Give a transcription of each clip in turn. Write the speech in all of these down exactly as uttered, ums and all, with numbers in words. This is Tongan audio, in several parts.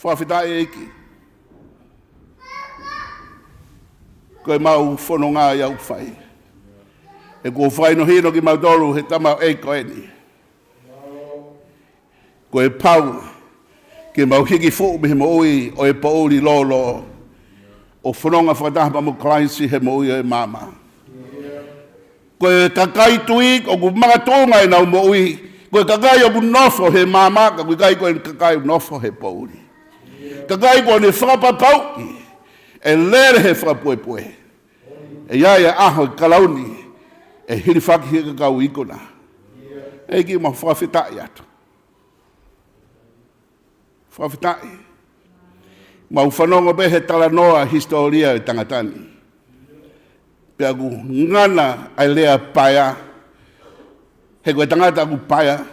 Fakafetaʻi ʻEiki. Ko ʻemau fononga ia ʻoku fai. He kuo fakahinohino kimautolu he tamaioʻeiki ko eni, ko e pau ke mau hiki fuʻu mei he moʻui ʻo e poʻuli lōlō, ʻo fononga fakataha pea mo Kalaisi he moʻui ʻo e maama. Ko e kakai tui ʻoku makatuʻunga ʻenau moʻui, ko e kakai ʻoku nofo he maama, ka ʻoku ʻikai ko e kakai ʻoku nofo he poʻuli. Kakai kuo ne fakapapauʻi ʻe lele he fakapuepue, ʻe ʻi ai e ʻaho e kalauni ʻe hilifaki he kakai ikuna. ʻEiki, mau fakafetaʻi atu. Fakafetaʻi. Mau fanongo pē he talanoa hisitōlia e tangata ni, pea ʻoku ngana ai e lea paea, he ko e tangata ʻoku paea,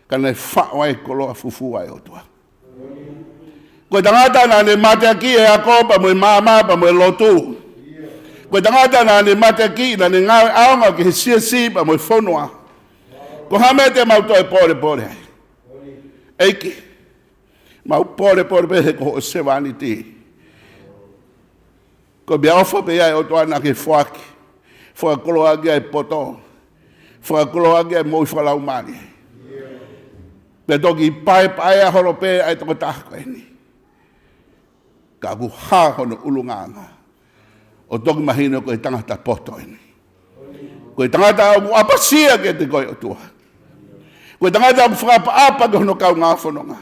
ka naʻe faʻo ai e koloa fufū ʻa e ʻOtua. Ko e tangata naʻa ne mateakiʻi e ako pea mo e maama pea mo e lotu. Ko e tangata naʻa ne mateakiʻi, naʻa ne ngāue ʻaonga ki he siasi pea mo e fonua. Ko e hā e meʻa te mau toe polepole ai? ʻEiki, mau polepole pē he ko hoʻo sevāniti. Ko e meʻaʻofa pē ia ʻa e ʻOtua naʻa ke foaki, fakakoloaʻaki ʻa e poto, fakakoloaʻaki ʻa e moʻui fakalaumālie. Pea toki paepaea holo pē ʻa e tokotaha ko eni, ka ʻoku hā hono ʻulungaanga, ʻo toki mahino ko e tangata poto eni. Ko e tangata ʻoku ʻapasia kiate koe ʻOtua. Ko e tangata ʻoku fakaʻapaʻapa ki hono kaungā fononga.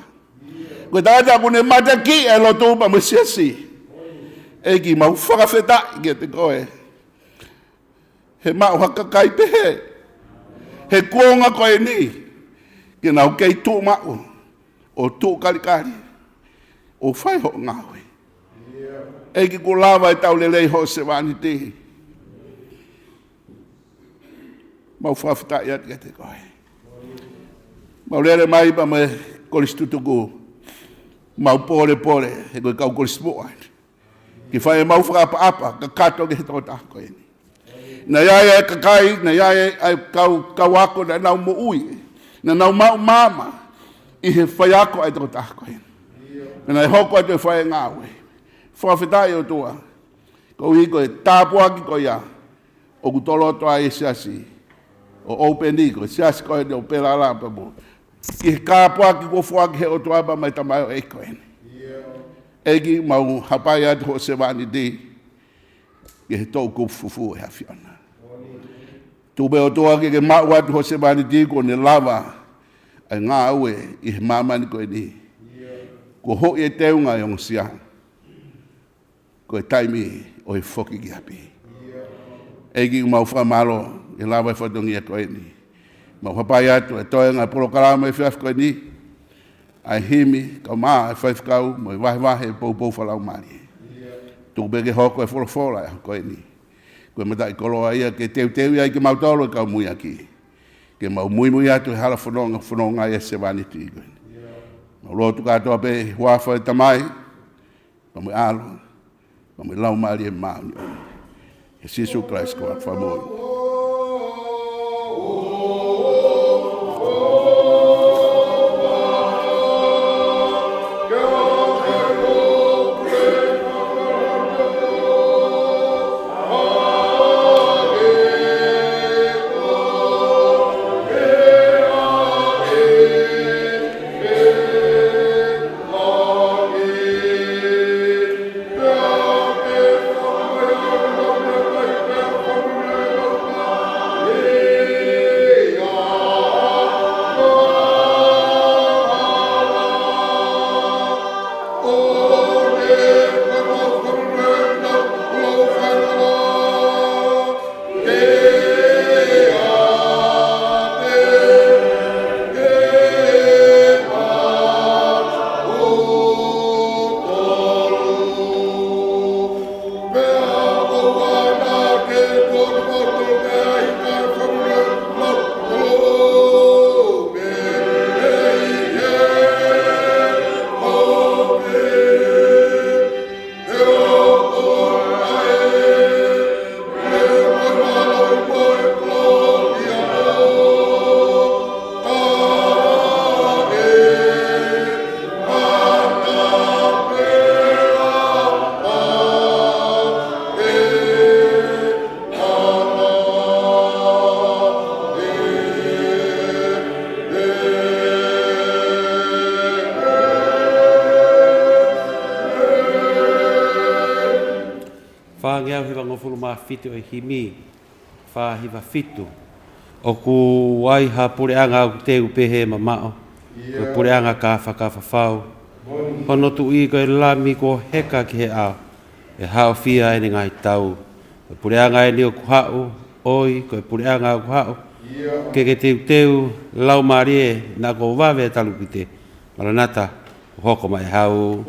Ko e tangata ʻoku ne mateakiʻi e lotu pea mo e siasi. ʻEiki, mau fakafetaʻi kiate koe he maʻu ha kakai pehē he kuonga ko eni, ke nau kei tuʻu maʻu ʻo tuʻu kalikali ʻo fai hoʻo ngāue. ʻEiki, kuo lava ʻetau lelei hoʻo sevāniti. Mau fakafetaʻi atu kiate koe. Mau lele mai pea mo e kolisi tutuku, mau polepole he ko e kau kolisi muʻa eni, ke fai ʻemau fakaʻapaʻapa kakato ki he tokotaha ko eni. Naʻe ʻi ai e kakai, naʻe ʻi ai e kau, kau ako naʻa nau moʻui, naʻa nau maʻu maama ʻi he faiako ʻa e tokotaha ko eni. Pea naʻe hoko atu e fai e ngāue. Fakafetaʻi ʻOtua, koeʻuhi ko e tāpuaki ko ia ʻoku toloto ai e siasi ʻo ʻOupeni, ko e siasi ko eni ʻo Pelala pea mo, ki he kāpuaki kuo foaki he ʻOtua pea mo e tamaioʻeiki ko eni. ʻEiki, mau hapai atu hoʻo sevāniti ki he toʻukupu fufū ʻo e ʻAfiona. Tuku pē ʻOtua ke ke maʻu atu hoʻo sevāniti kuo ne lava ʻa e ngāue ʻi he māmani ko eni. Kuo hoʻi e teunga ʻo e ongosia, ko e taimi ʻo e foki ki ʻapi. ʻEiki, mau fakamālō he lava e fatongia ko eni. Mau hapai atu e toenga e polokalama efiafi ko eni, ʻa e himi, kae ʻumaʻā e faifekau mo e vahevahe e poupou fakalaumālie. Tuku pē ke hoko e folofola ʻo e ʻaho ko eni ko e mataʻikoloa ia ke teuteuʻi ai kimautolu e kau muiaki, ke mau muimui atu he hala fononga, fononga ʻa e sevāniti ko eni. Mau lotu kātoa pē ʻi he huafa ʻo e Tamai, pea mo e ʻAlo, pea mo e Laumālie Māʻoniʻoni. ʻIa Sīsū Kalaisi ko homau Fakamoʻui. Fāngeau hivangofulu mā fitu ʻo e himi, fā hiva fitu. ʻOku ai ha puleʻanga ʻoku teu pehē mamaʻo, ko e puleʻanga kāfakafafau. Hono Tuʻi ko e Lami kuo heka ki he ʻao, ʻe haʻofia ʻene ngaahi tau. Ko e puleʻanga eni ʻoku haʻu, ʻoi, ko e puleʻanga ʻoku haʻu. Ke ke teuteu, Laumālie, naʻa kuo vave ʻa e talupite. Maranata, kuo hoko mai e hau.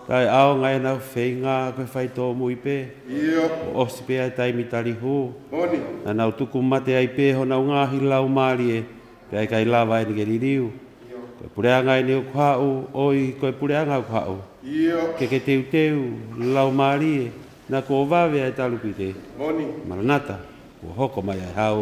Taʻeʻaonga ʻenau feinga ko e faitōmui pē. ʻOsi pē ʻa e taimi tali hū. Naʻa nau tuku mate ai pē honau ngaahi laumālie, pea ʻikai lava eni ke liliu. Ko e puleʻanga eni ʻoku haʻu, ʻoi, ko e puleʻanga ʻoku haʻu. Ke ke teuteu, Laumālie, naʻa kuo vave ʻa e talupite. Maranata, kuo hoko mai ʻa e hau.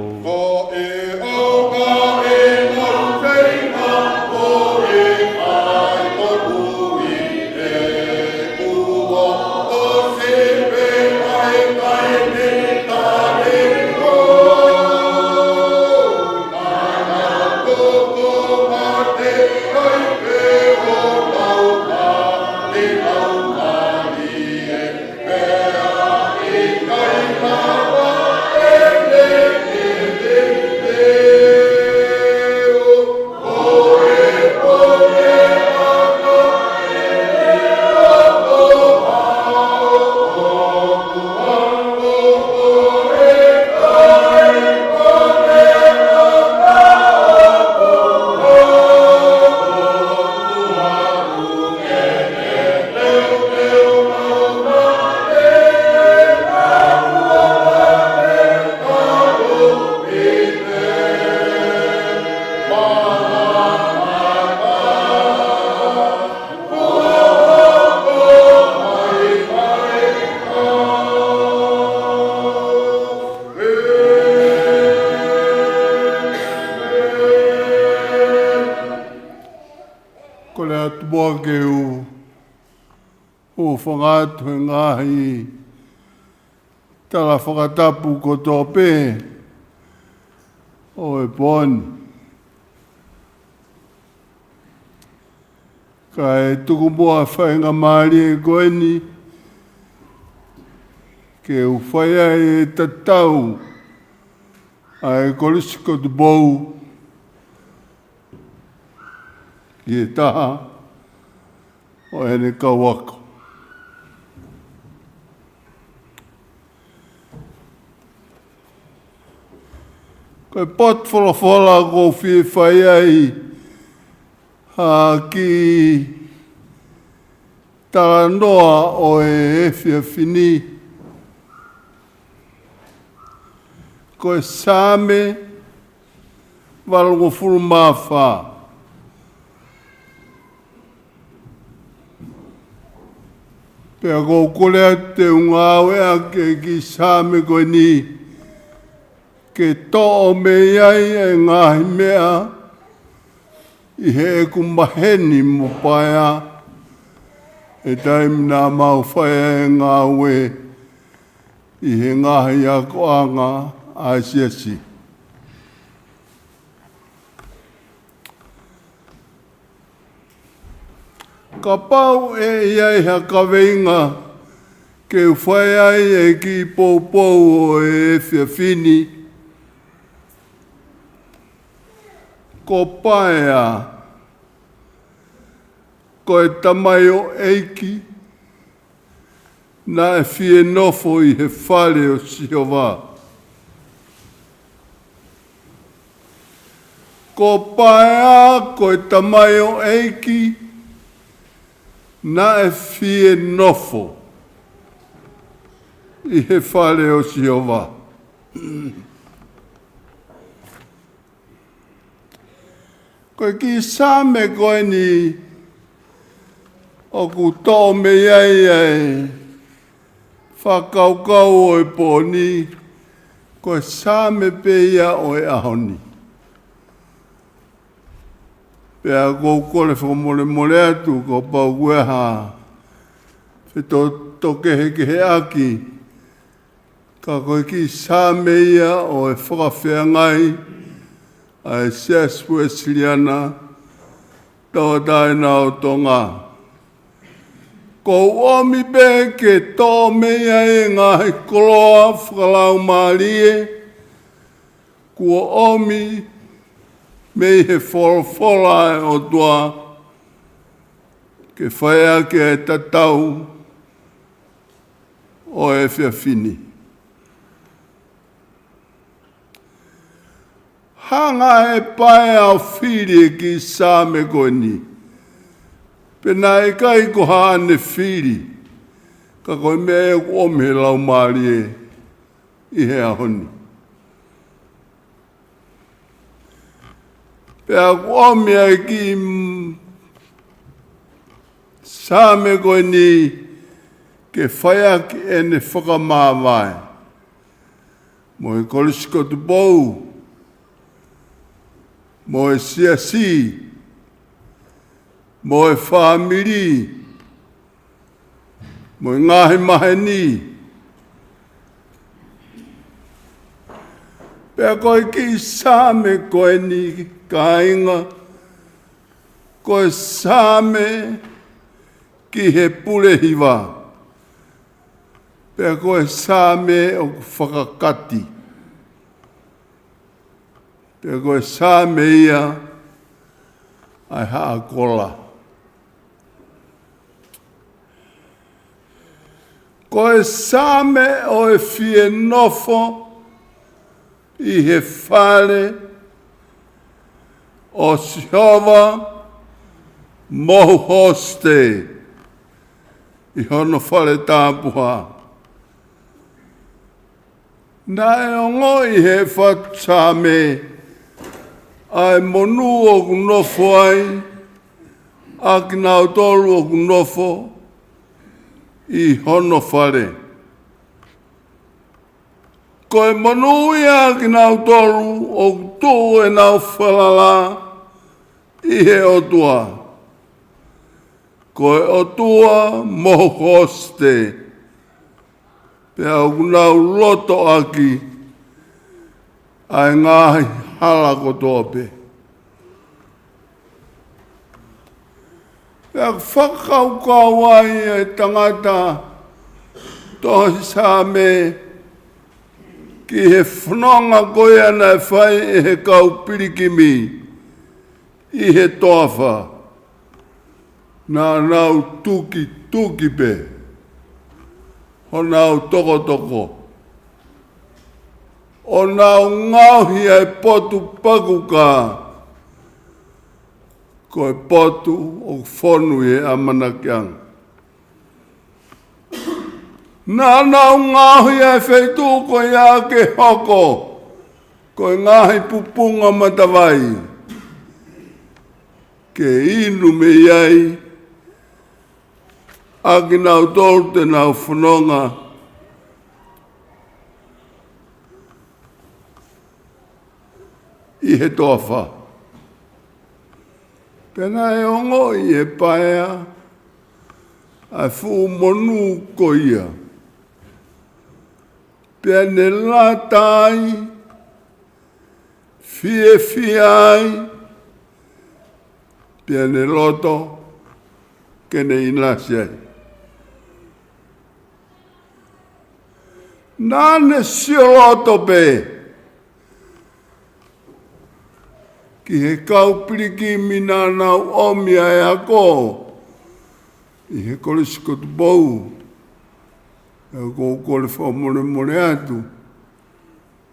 Kole atu muʻa ke u hūfanga atu he ngaahi tala fakatapu kotoa pē ʻo e pō ni. Kae tuku muʻa faingamālie ko eni ke u fai ai e tatau ʻa e Kolisi ko Tupou ki he taha ʻo ʻene kau ako. Ko e potu folofola ʻoku ou fie fai ai ha kiʻi talanoa ʻo e efiafi ni. Ko e Saame valungofulu mā fā. Pea ʻoku ou kole atu te u ngāueʻaki e kiʻi Saame ko eni ke toʻo mei ai e ngaahi meʻa ʻi heʻeku maheni mo paea he taimi naʻa mau fai ai e ngāue ʻi he ngaahi akoʻanga ʻa e siasi. Kapau ʻe ʻi ai ha kaveinga ke u fai ai e kiʻi poupou ʻo e efiafi ni, ko paea. Ko e tamaioʻeiki naʻe fie nofo ʻi he fale ʻo Sihova. Ko Paea ko e tamaioʻeiki naʻe fie nofo ʻi he fale ʻo Sihova. Ko e kiʻi Saame ko eni ʻoku toʻo mei ai ʻa e fakakaukau ʻo e pō ni, ko e Saame pē ia ʻo e ʻaho ni. Pea ʻoku ou kole fakamolemole atu kapau ʻoku ʻi ai ha fetōkehekeheʻaki, ka ko e kiʻi Saame ia ʻo e fakafeangai ʻa e Siasi Uēsiliana Tauʻatāina ʻo Tonga. ʻOku ou ʻomi pē ke toʻo mei ai e ngaahi koloa fakalaumālie kuo ʻomi mei he folofola ʻa e ʻOtua, ke fai ʻaki e tatau ʻo e efiafi ni. Hanga ʻe Paea ʻo fili e kiʻi Saame ko eni. Pea naʻe ʻikai ko haʻane fili, ka ko e meʻa ia ʻoku ʻomi he Laumālie ʻi he ʻaho ni. Pea ʻoku ʻomi ʻa e kiʻi Saame ko eni ke fai ʻaki ʻene fakamāvae mo e Kolisi Kotupou, mo e Siasi, mo e fāmili, mo e ngaahi maheni. Pea ko e kiʻi Saame ko eni, kāinga, ko e Saame ki he pule hiva. Pea ko e Saame ʻoku fakakati. Pea ko e Saame ia ʻa e haʻa kola. Ko e Saame ʻo e fie nofo ʻi he fale ʻo Sihova, mo hosite ʻi hono fale tāpuhā. Naʻe ongoʻi ʻe he fatu Saame ʻa e monū ʻoku nofo ai ʻa kinautolu ʻoku nofo ʻi hono fale. Ko e monū ia ʻa kinautolu ʻoku tuʻu ʻenau falala ʻi he ʻOtua. Ko e ʻOtua mo hosite, pea ʻoku nau loto ʻaki ʻa e ngaahi hala kotoa pē. Pea fakakaukau ai e tangata tohi Saame ki he fononga ko ia naʻe fai ʻe he kau pilikimi ʻi he toafa. Naʻa nau tukituki pē honau tokotoko, ʻo nau ngaohi ʻa e potu pakuka ko e potu ʻoku fonu ʻi he ʻamanakiʻanga. Naʻa nau ngaohi ʻa e feituʻu ko ia ke hoko ko e ngaahi pupunga matavai, ke inu mei ai ʻa kinautolu te nau fononga ʻi he toafa. Pea naʻe ongoʻi ʻe Paea ʻa e fuʻu monū ko ia. Pea ne lata ai, fiefia ai, pea ne loto ke ne ʻinasi ai. Naʻa ne sio loto pē ki he kau pilikimi naʻa nau ʻomi ʻa e ako ʻi he Kolisi ko Tupou, ʻoku ou kole fakamolemole atu,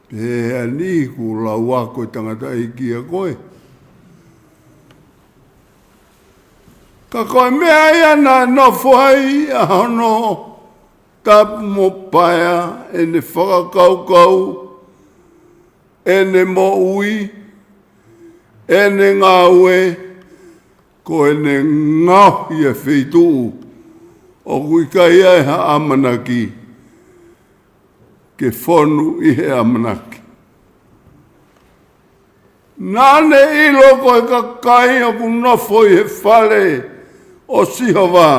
pea ʻe niʻihi kuo lau ako e tangataʻeiki ʻa koe. Ka ko e meʻa ia naʻe nofo ai ʻa hono tapu mo paea ʻene fakakaukau, ʻene moʻui, ʻene ngāue, ko ʻene ngaohi e feituʻu ʻoku ʻikai ai ha ʻamanaki ke fonu ʻi he ʻamanaki. Naʻa ne ʻilo ko e kakai ʻoku nofo ʻi he fale ʻo Sihova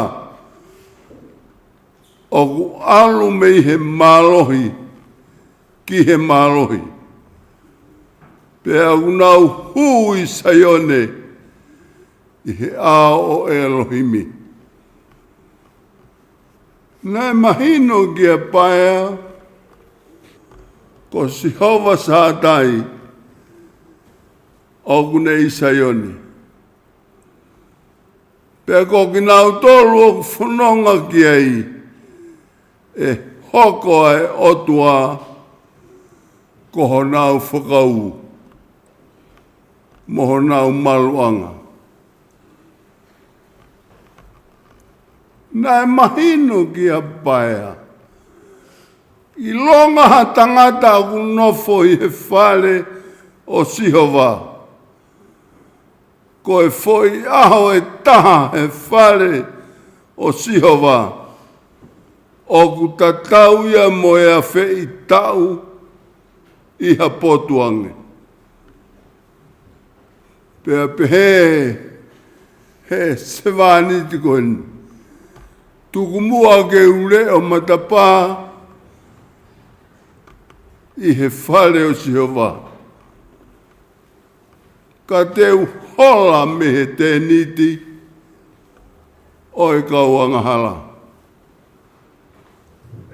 ʻoku ʻalu mei he mālohi ki he mālohi, pea ʻoku nau hū ʻi Saione ʻi he ʻao ʻo ʻElohimi. Naʻe mahino kia paea ko Sihova Sātai ʻoku ne ʻi Saione. Pea ko kinautolu ʻoku fononga ki ai, ʻe hoko ʻa e ʻOtua ko honau fakaū mo honau maluʻanga. Naʻe mahino kia paea, ʻilonga ha tangata ʻoku nofo ʻi he fale ʻo Sihova, ko e foʻi ʻaho ʻe taha he fale ʻo Sihova, ʻoku tatau ia mo e afeʻi taʻu ʻi ha potu ange. Pea pehē he sevāniti ko eni, tuku muʻa ke u leʻo matapā ʻi he fale ʻo Sihova, ka te u hola mei he tēniti ʻo e kau angahala.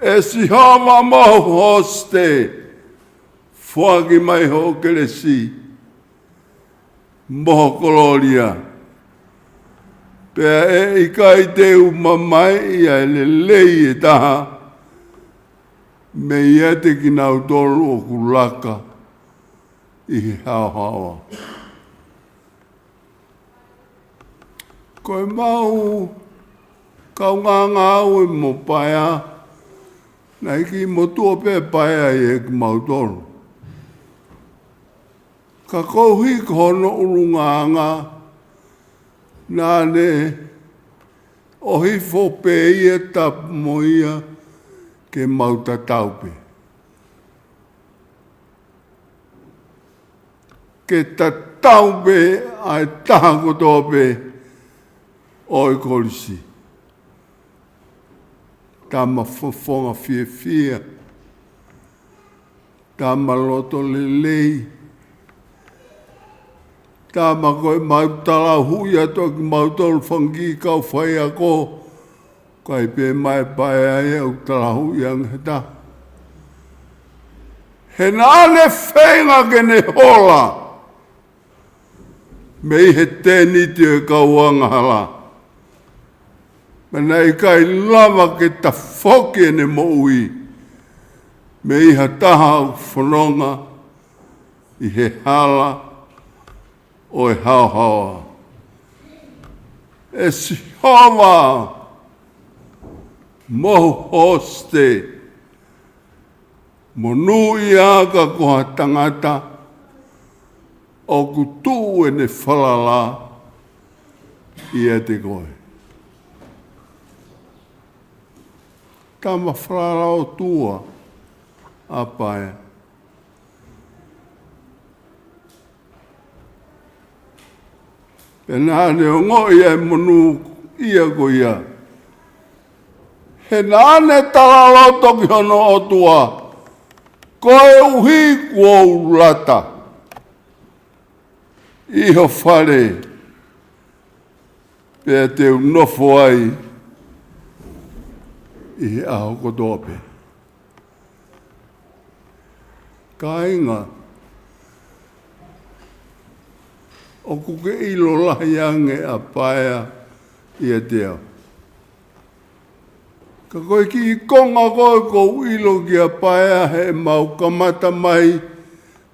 ʻE Sihova, mohu hosite, foaki mai hoʻo kelesi mo ho kolōlia, pea ʻe ʻikai te u mamaiʻi ʻa e lelei ʻe taha meiate kinautolu ʻoku laka ʻi he haohaoa. Ko e mau kaungāngāue mo paea, naʻe kiʻi motuʻa pē paea ʻiate kimautolu. Ka koeʻuhi ko hono ʻulungaanga, naʻa ne ʻohifo pē ia tapu mo ia ke mau tatau pē. Ke tatau pē ʻa e taha kotoa pē ʻo e kolisi. Tama fofonga fiefia. Tama loto lelei. Tama ko e mau talauhuʻi atu ʻa kimautolu fanga kiʻi kau faiako. ʻIkai pē mai paea ia ʻoku talauhuʻi ange he taha. He naʻa ne feinga ke ne hola mei he tēniti ʻo e kau angahala. Pea naʻe ʻikai lava ke tafoki ʻene moʻui mei ha taha ʻoku fononga ʻi he hala ʻo e haohaoa. ʻE Sihova, mohu hosite, monūʻia ka ko ha tangata ʻoku tuʻu ʻene falala ʻiate koe. Tama falala ʻOtua ʻa paea. Pea naʻa ne ongoʻi ʻa e monūʻia ko ia. He naʻa ne talaloto ki hono ʻOtua, koeʻuhi kuo u lata ʻi ho fale, pea te u nofo ai ʻi he ʻaho kotoa pē. Kāinga, ʻoku ke ʻilo lahi ange ʻa paea ʻiate au. Ka ko e kiʻi konga ko ē ʻoku ou ʻilo kia Paea heʻemau kamata mai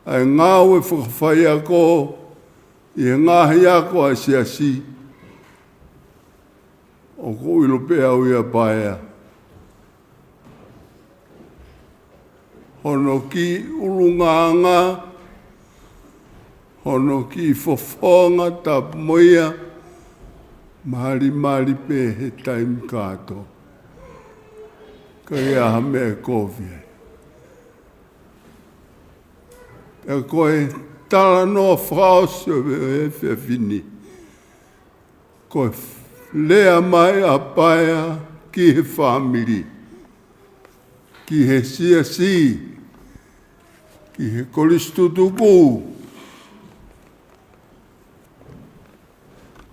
ʻa e ngāue fakafaiako ʻi he ngaahi ako ʻa e siasi, ʻoku ou ʻilo pē au ia Paea. Hono kiʻi ʻulungaanga, hono kiʻi fofonga tapu mo ia, malimali pē he taimi kātoa. Ka ʻi ai ha meʻa ʻe kovi ai. Pea ko e talanoa fakaʻosi ʻo e efiafi ni, ko e lea mai ʻa Paea ki he fāmili, ki he siasi, ki he kolisi tutuku,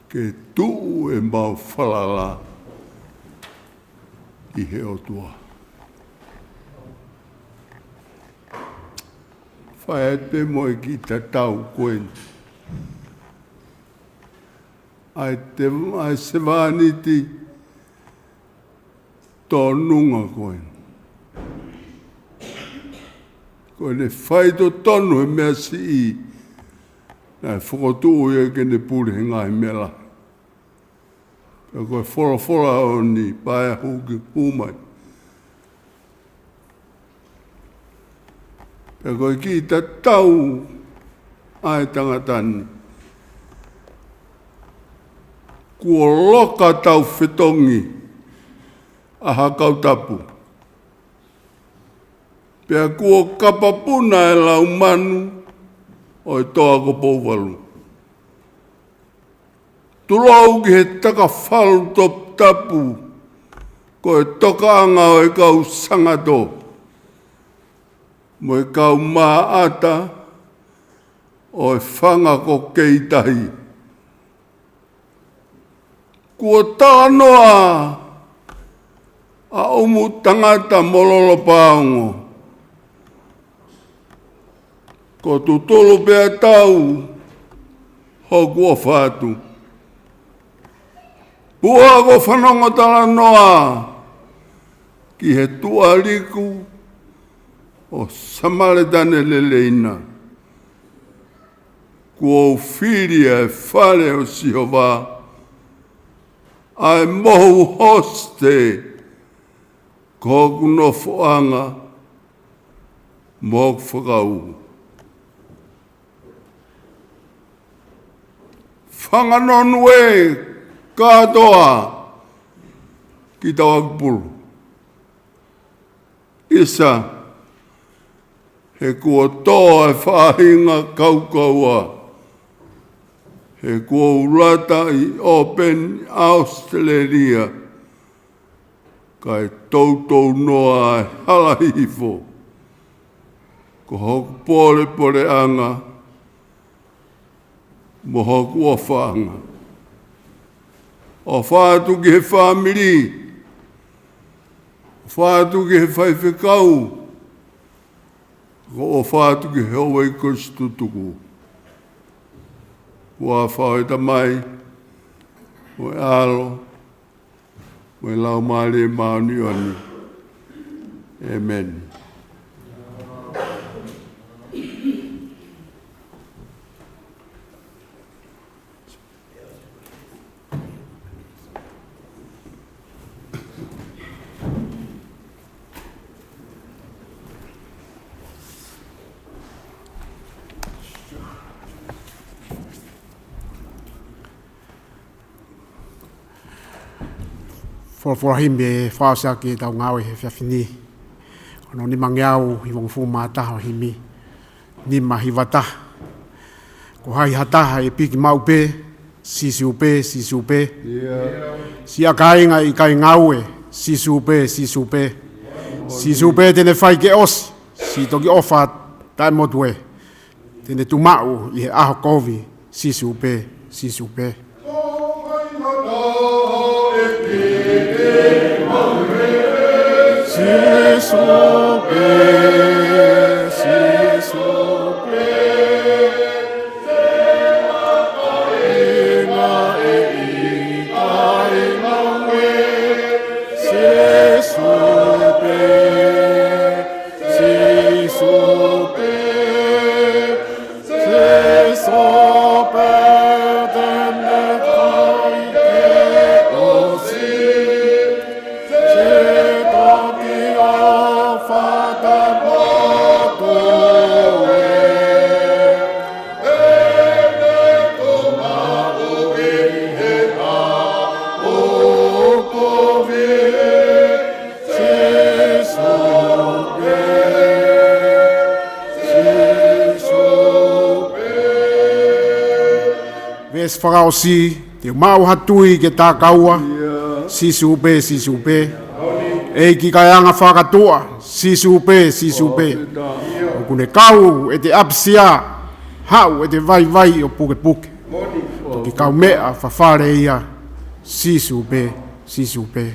ke tuʻu ʻemau falala ʻi he ʻOtua. Fai atu pē mo e kiʻi tatau ko eni. ʻA e te-, ʻa e sevāniti tōnunga ko ē. Ko ʻene faitotonu he meʻa siʻi, naʻe fokotuʻu ia ke ne pule he ngaahi meʻa lahi. Pea ko e folofola ʻo eni Paea, hū mai. Pea ko e kiʻi tatau ʻa e tangata ni. Kuo loka tau fetongi ʻa ha kau tapu. Pea kuo kapapuna e laumanu ʻo e toa ko Pouvalu. Tulou ki he takafalu toputapu, ko e tokaʻanga ʻo e kau sangato mo e kau maʻata ʻo e fanga ko Keitahi. Kuo talanoa ʻa ʻUmutangata mo Lolopaongo. Ko tutulu pea tau hoku ʻofa atu. Pea kuo fanongo talanoa ki he tuʻa liku ʻo Samaletane Lelei na. Kuo u fili ʻa e fale ʻo Sihova, ʻa e mohu hosite ko hoku nofoʻanga mo hoku fakaū. Fanga nonu ē kātoa ki Tauakupulu. ʻIsa, he kuo tō e faʻahinga kaukaua, he kuo u lata ʻi ʻŌpeni ʻAositelēlia, kae toutou noa e hala hihifo. Ko hoku pōlepōleʻanga mo hoku ʻofaʻanga. ʻOfa atu ki he fāmili. ʻOfa atu ki he faifekau. Ko e ʻofa atu ki he houʻeiki kolisi tutuku. Huafa ʻo e Tamai, mo e ʻAlo, mo e Laumālie Māʻoniʻoni. ʻĒmeni. Folofola himi ʻe fakaʻosi ʻaki ʻetau ngāue he efiafi ni. Ko hono nimangeau hivangofulu mā taha ʻo e himi. Nima hiva taha. Ko hai ha taha ʻe piki maʻu pē, Sīsū pē, Sīsū pē. Siʻa kāinga ʻikai ngāue, Sīsū pē, Sīsū pē. Sīsū pē te ne fai ke ʻosi, siʻi toki ʻofa taʻemotu ē. Te ne tuʻu maʻu ʻi he ʻaho kovi, Sīsū pē, Sīsū pē. Sīsū pē, Sīsū pē. Sīsū Veesi fakaʻosi, te u maʻu ha tui ke takaua, Sīsū pē, Sīsū pē. ʻEiki kaeanga fakatuʻa, Sīsū pē, Sīsū pē. ʻOku ne kau ʻete ʻapisia, haʻu ʻete vaivai ʻo pukepuke. Toki kaumeʻa fafale ia, Sīsū pē, Sīsū pē.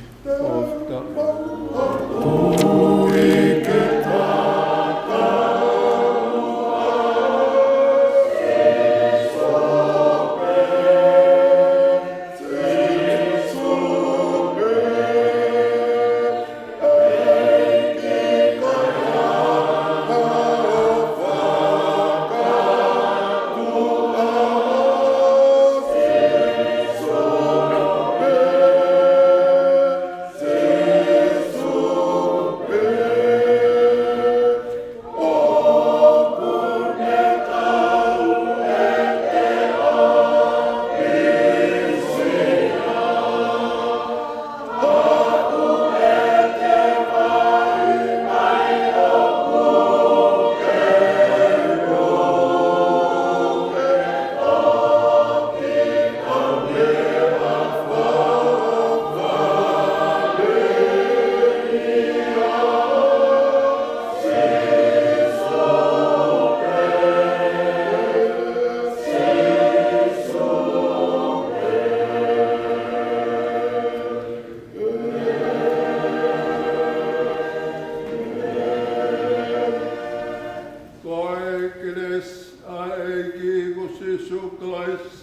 Ko e kelesi ʻa e ʻEiki ko Sīsū Kalaisi,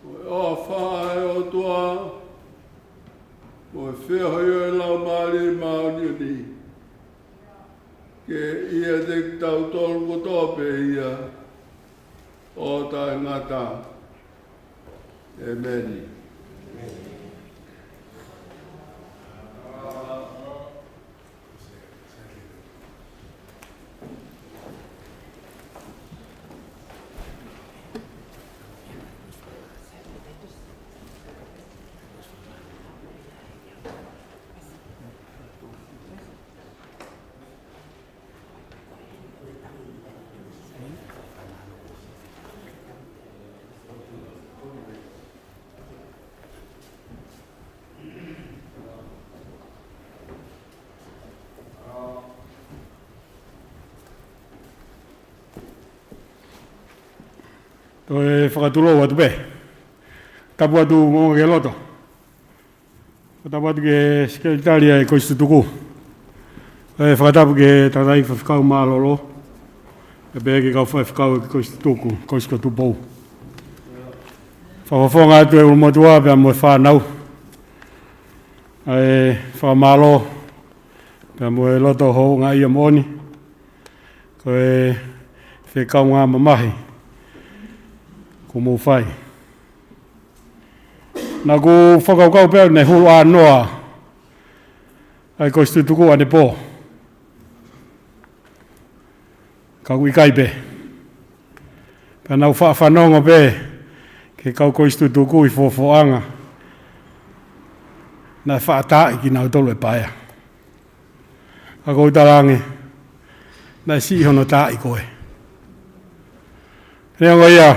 ko e ʻofa ʻa e ʻOtua, ko e feohi ʻa e Laumālie Māʻoniʻoni, ke ʻiate kitautolu kotoa pē ia ʻo taʻengata. ʻĒmeni. Toe fakatulou atu pē. Tapu atu mo ke loto. Fakatapu atu ki he Sekelitali ʻa e Kolisi Tutuku. ʻE fakatapu ki he tangataʻeiki faifekau mālōlō. ʻE pehē ki he kau faifekau ʻo e Kolisi Tutuku, Kolisi ko Tupou. Fakafofonga atu e ʻulumotuʻa pea mo e fānau. ʻE fakamālō pea mo e loto houngaʻia moʻoni. Ko e fekaungāmamahi kuo mou fai. Naʻá ku fakakaukau pē ʻoku ne hulu ʻānoa ʻa e Kolisi Tutuku ʻanepō. Ka ʻoku ʻikai pē. Pea naʻá ku faʻa fanongo pē ki he kau Kolisi Tutuku ʻi Fofoʻanga. Naʻe faʻa taaʻi kinautolu ʻe Paea. Ka ʻoku ou talaange, naʻe siʻi hono taaʻi ko ē. Neongo ia,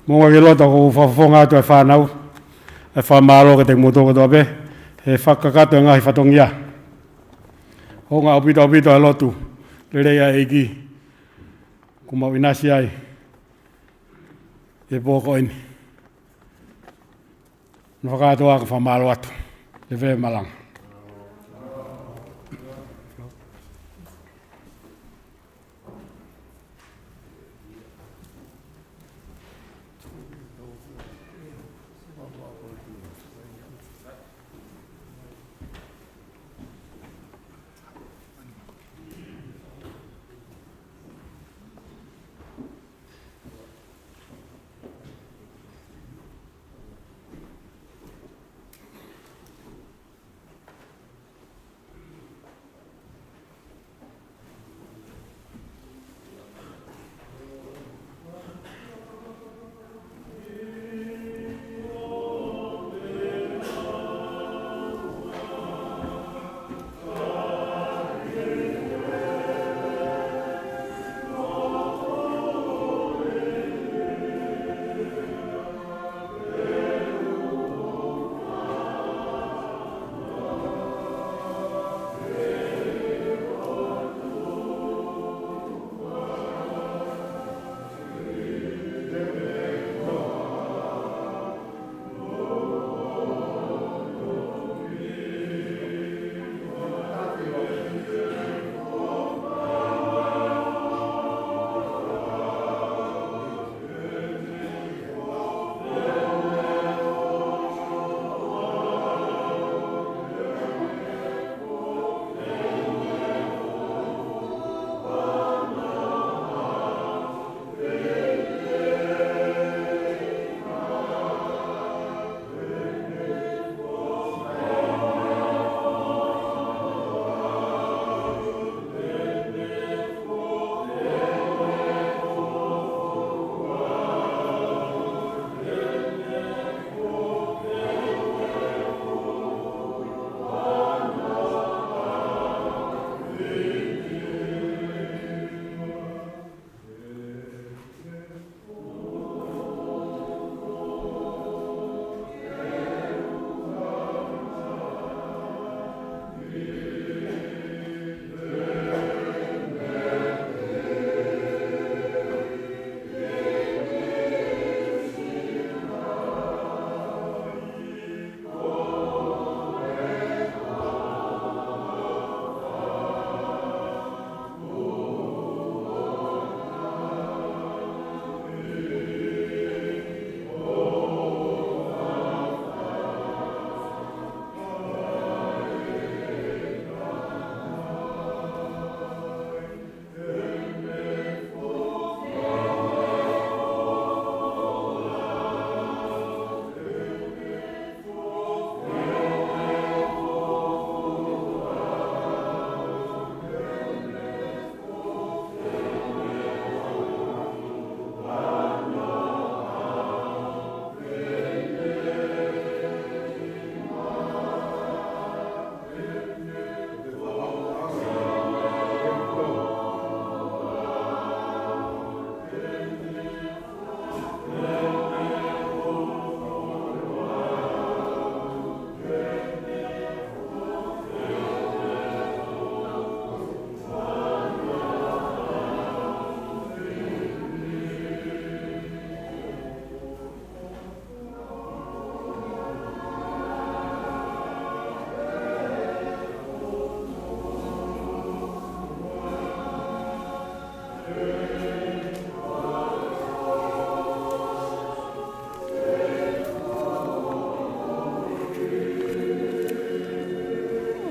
mo ke loto, ʻoku ou fakafofonga atu e fānau, ʻe fakamālō kiate kimoutolu kotoa pē he fakakakato e ngaahi fatongia. Hounga ʻaupito ʻaupito e lotu lelei ʻa e ʻEiki kuo mau ʻinasi ai he pō ko eni. Naʻe fakakātoa ka fakamālō atu. Leve malanga.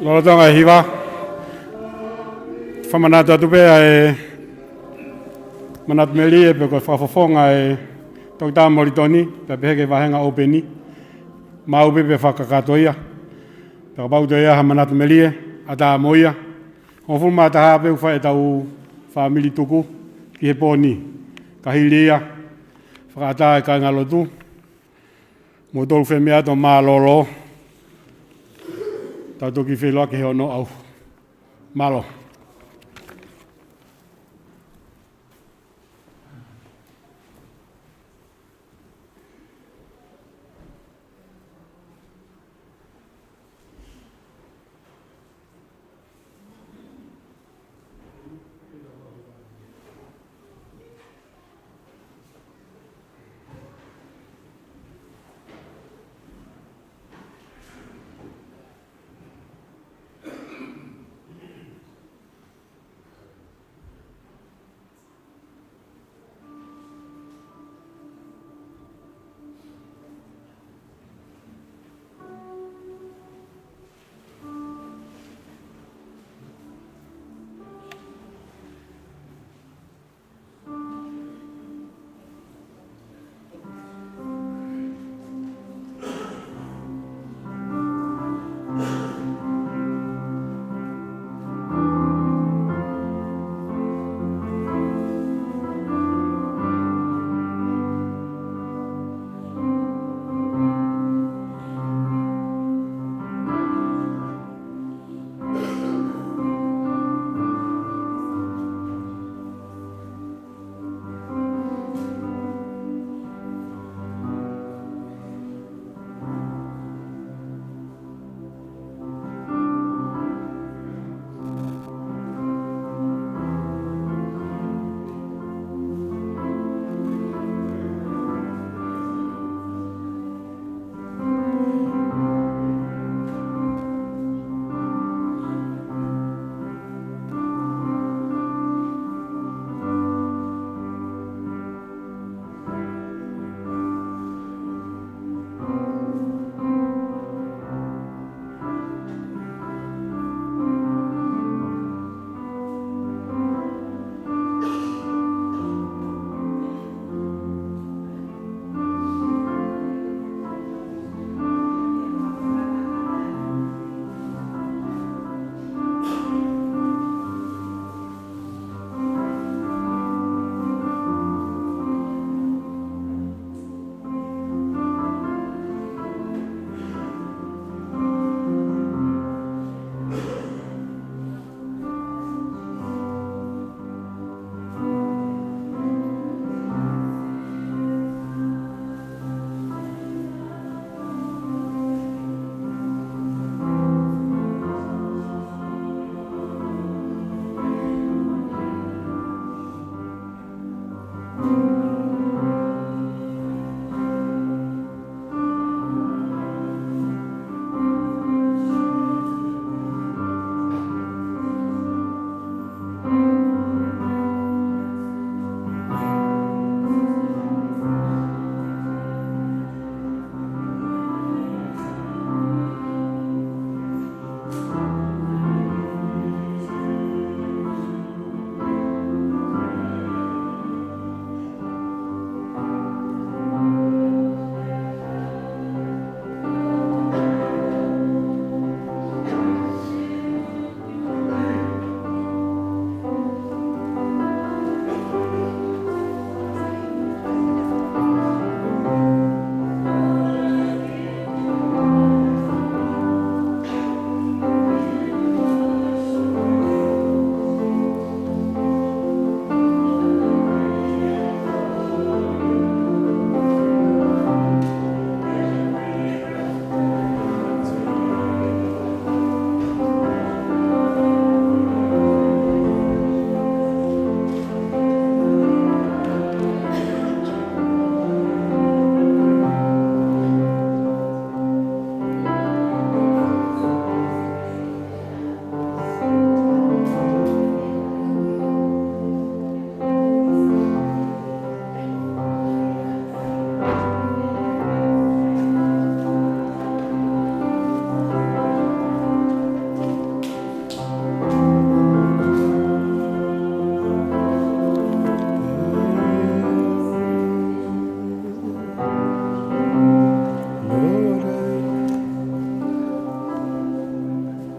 Lolotonga e hiva, fakamanatu atu pē ʻa e manatu melie pe ko e fakafofonga ʻa e Toketā Molitoni, pea pehē ki he vāhenga ʻōpeni. Maʻu pē pea fakakakato ia. Pea kapau toe ʻi ai ha manatu melie, ʻatā mo ia. Hongofulu mā taha pē ʻoku fai ʻetau fāmili tuku ki he pō ni. Ka hili ia, fakaʻatā e kāingalotu. Mo tolu fēmea atu mālōlō. Tau toki feʻiloaki he ono ʻaho. Mālō.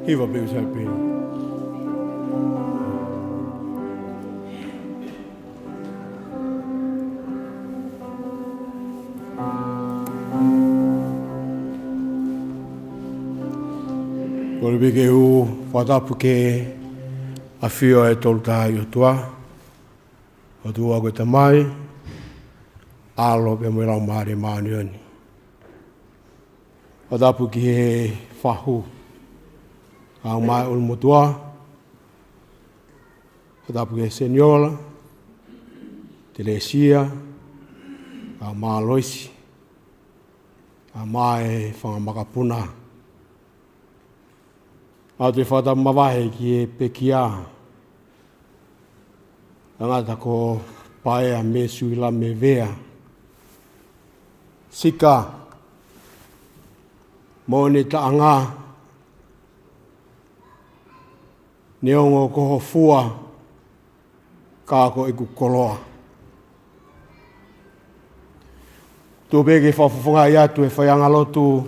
Hiva pē ʻoku sai pē. Kole pē ke u fakatapu ki he ʻafio ʻa e Tolu Tahaʻi ʻOtua. ʻOtua ko e Tamai, ʻAlo pea mo e Laumālie Māʻoniʻoni. Fakatapu ki he fahu ʻa e ʻulumotuʻa. Fakatapu ki he Seniola Telesia, ʻa Māloisi, ʻa e fanga makapuna. ʻOatu e fakatapu mavahe ki he pekia, tangata ko Paea Mesuilame Vea. Sika, mo ʻene taʻanga, neongo ko ho fua, ka ko ʻeku koloa. Tuku pē ke fakafofongaʻi atu e faiʻanga lotu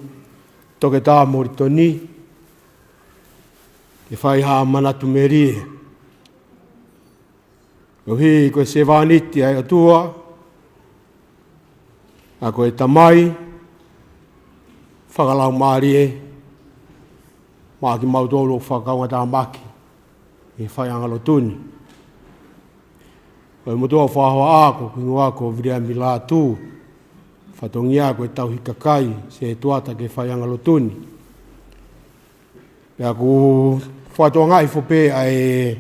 Toketā Molitoni, ke fai ha manatu melie. Koeʻuhi ko e sevāniti ʻa e ʻOtua, ʻa ko e Tamai, fakalaumālie, maʻa kimautolu ʻoku fakaungatāmaki ʻi he faiʻanga lotu ni. Ko e motuʻa ʻoku fakahohaʻa ko ʻeku hingoa ko Viliami Lātū, fatongia ko e tauhi kakai, setuata ki he faiʻanga lotu ni. Pea ʻoku fakatokangaʻi hifo pē ʻa e,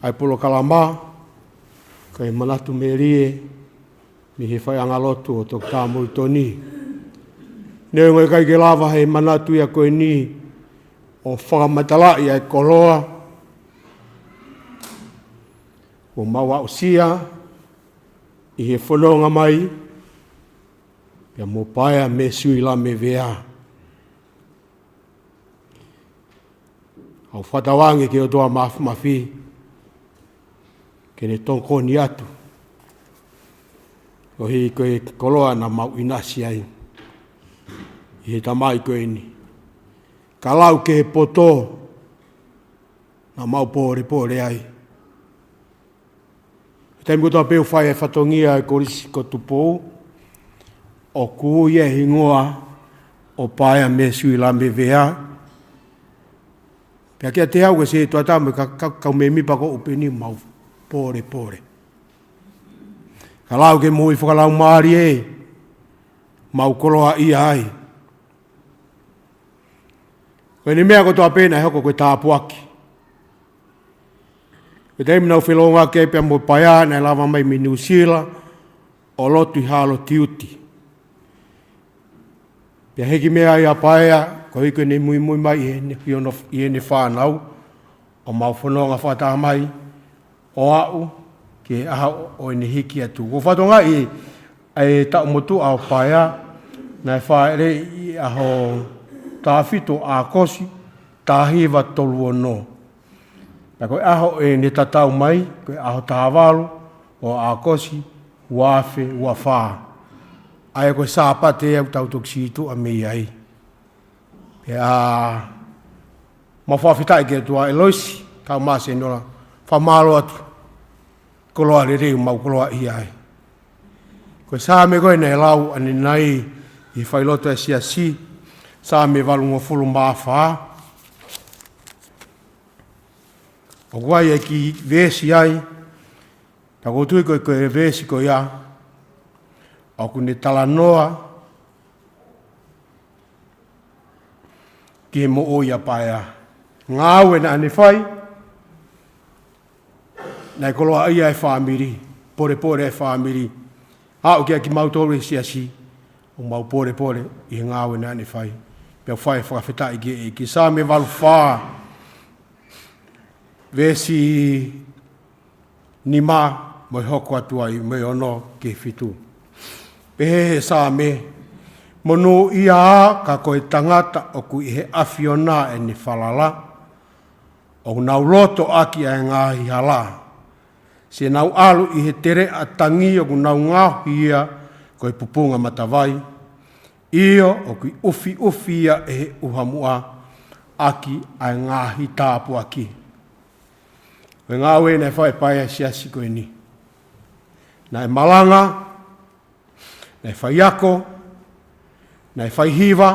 ʻa e polokalama, ko e manatu melie, mei he faiʻanga lotu ʻo Toketā Molitoni. Neongo ʻikai ke lava he manatu ia ko eni ʻo fakamatalaʻi ʻa e koloa kuo mau aʻusia ʻi he fononga mai, pea mo Paea Mesuilame Vea. ʻOku fakatauange ki he ʻOtua Māfimafi ke ne tokoni atu, koeʻuhi ko e koloa naʻa mau ʻinasi ai ʻi he tamai ko eni. Ka lau ki he poto naʻa mau pōlepole ai. Taimi kotoa pē ʻoku fai e fatongia ʻa e Kolisi ko Tupou, ʻoku ui e hingoa ʻo Paea Mesuilame Vea. Pea kiate au ko e setuata mo e ka, ka, kau mēmipa ko ʻeni ʻoku mau pōlepole. Ka lau ki he moʻui fakalaumālie, mau koloaʻia ai. Ko ʻene meʻa kotoa pē naʻe hoko ko e tāpuaki. Ko e taimi naʻa ku felōngoaki ai pea mo Paea, naʻe lava mai mei Nuʻusila ʻo lotu ʻi Hāloti Uti. Pea hiki mei ai ʻa Paea, koeʻuhi ko ʻene muimui mai ʻi heʻene, ʻi hono, ʻi heʻene fānau, ʻo mau fononga fakatāmai, ʻo aʻu ki he ʻaho ʻo ʻene hiki atu. ʻOku ou fakatokangaʻi ʻa e taʻu motuʻa ʻo Paea, naʻe fāʻeleʻi ʻi he ʻaho tahafitu ʻo ʻAokosi, taha hiva tolu ono. Pea ko e ʻaho ʻo ʻene tatau mai, ko e ʻaho taha valu ʻo ʻAokosi, ua afe ua fā. ʻA ia ko e Sāpate ʻoku tau toki sītuʻa mei ai. Pea mau fakafetaʻi ki he ʻOtua, ʻEloisi, kau mo Seniola, fakamālō atu. Koloa lelei ʻoku mau koloaʻia ai. Ko e Saame ko ē naʻe lau ʻanenai ʻi he failotu ʻa e siasi, Saame valungofulu mā fā. ʻOku ʻi ai e kiʻi veesi ai, ka ʻoku ou tui ko e, ko e veesi ko ia ʻoku ne talanoa ki he moʻui ʻa Paea. Ngāue naʻa ne fai, naʻe koloaʻia e fāmili, pōlepole e fāmili. Aʻu kia kimautolu he siasi, ʻoku mau pōlepole ʻi he ngāue naʻa ne fai. Pea fai fakafetaʻi ki he ʻEiki. Saame valu fā, veesi nima mo e hoko atu ai mo e ono ki he fitu. Pehē he Saame, monūʻia ā ka ko e tangata ʻoku ʻi he ʻAfiona ʻene falala, ʻoku nau loto ʻaki ʻa e ngaahi hala. Siʻi nau ʻalu ʻi he teleʻa tangi ʻoku nau ngaohi ia ko e pupunga matavai. ʻIo, ʻoku ʻufiʻufi ia ʻe he ʻuha muʻa, ʻaki ʻa e ngaahi tāpuaki ʻo e ngāue naʻe fai ʻe Paea ʻi he siasi ko eni. Naʻe malanga, naʻe faiako, naʻe faihiva,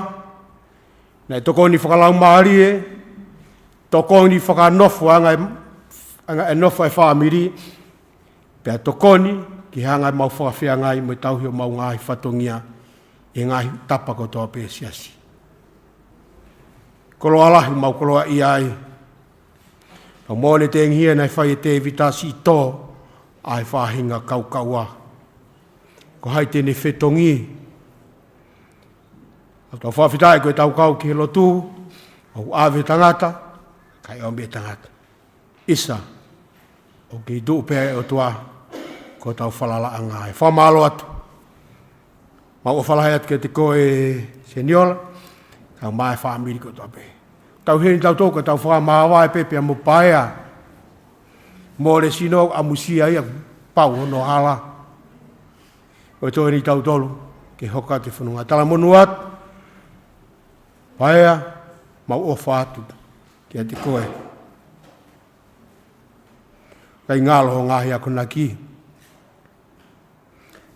naʻe tokoni fakalaumālie, tokoni fakanofo anga e, anga e nofo e fāmili, pea tokoni ki he anga ʻemau fakafeangai mo e tauhi ʻo ʻemau ngaahi fatongia ʻi he ngaahi tapa kotoa pē ʻo e siasi. Koloa lahi ʻoku mau koloaʻia ai. Pea mo ʻene tengihia naʻe fai ʻe Tēvita siʻi tō ʻa e faʻahinga kaukaua. Ko hai te ne fetongi? ʻOku tau fakafetaʻi ko e tau kau ki he lotu, ʻoku ʻave tangata, kae ʻomi e tangata. ʻIsa, ʻoku kei tuʻu pē ʻa e ʻOtua ko hotau falalaʻanga. ʻE fakamālō atu. Mau ʻofa lahi atu kiate koe Seniola, kae ʻumaʻā e fāmili kotoa pē. Tau heni tautolu ka tau fakamāvae pē pea mo Paea. Mole sino ʻamusia ia pau hono hala. ʻOku toe eni tautolu ke hoko atu e fononga. Talamonū atu, Paea, mau ʻofa atu kiate koe. ʻIkai ngalo hoʻo ngaahi akonaki,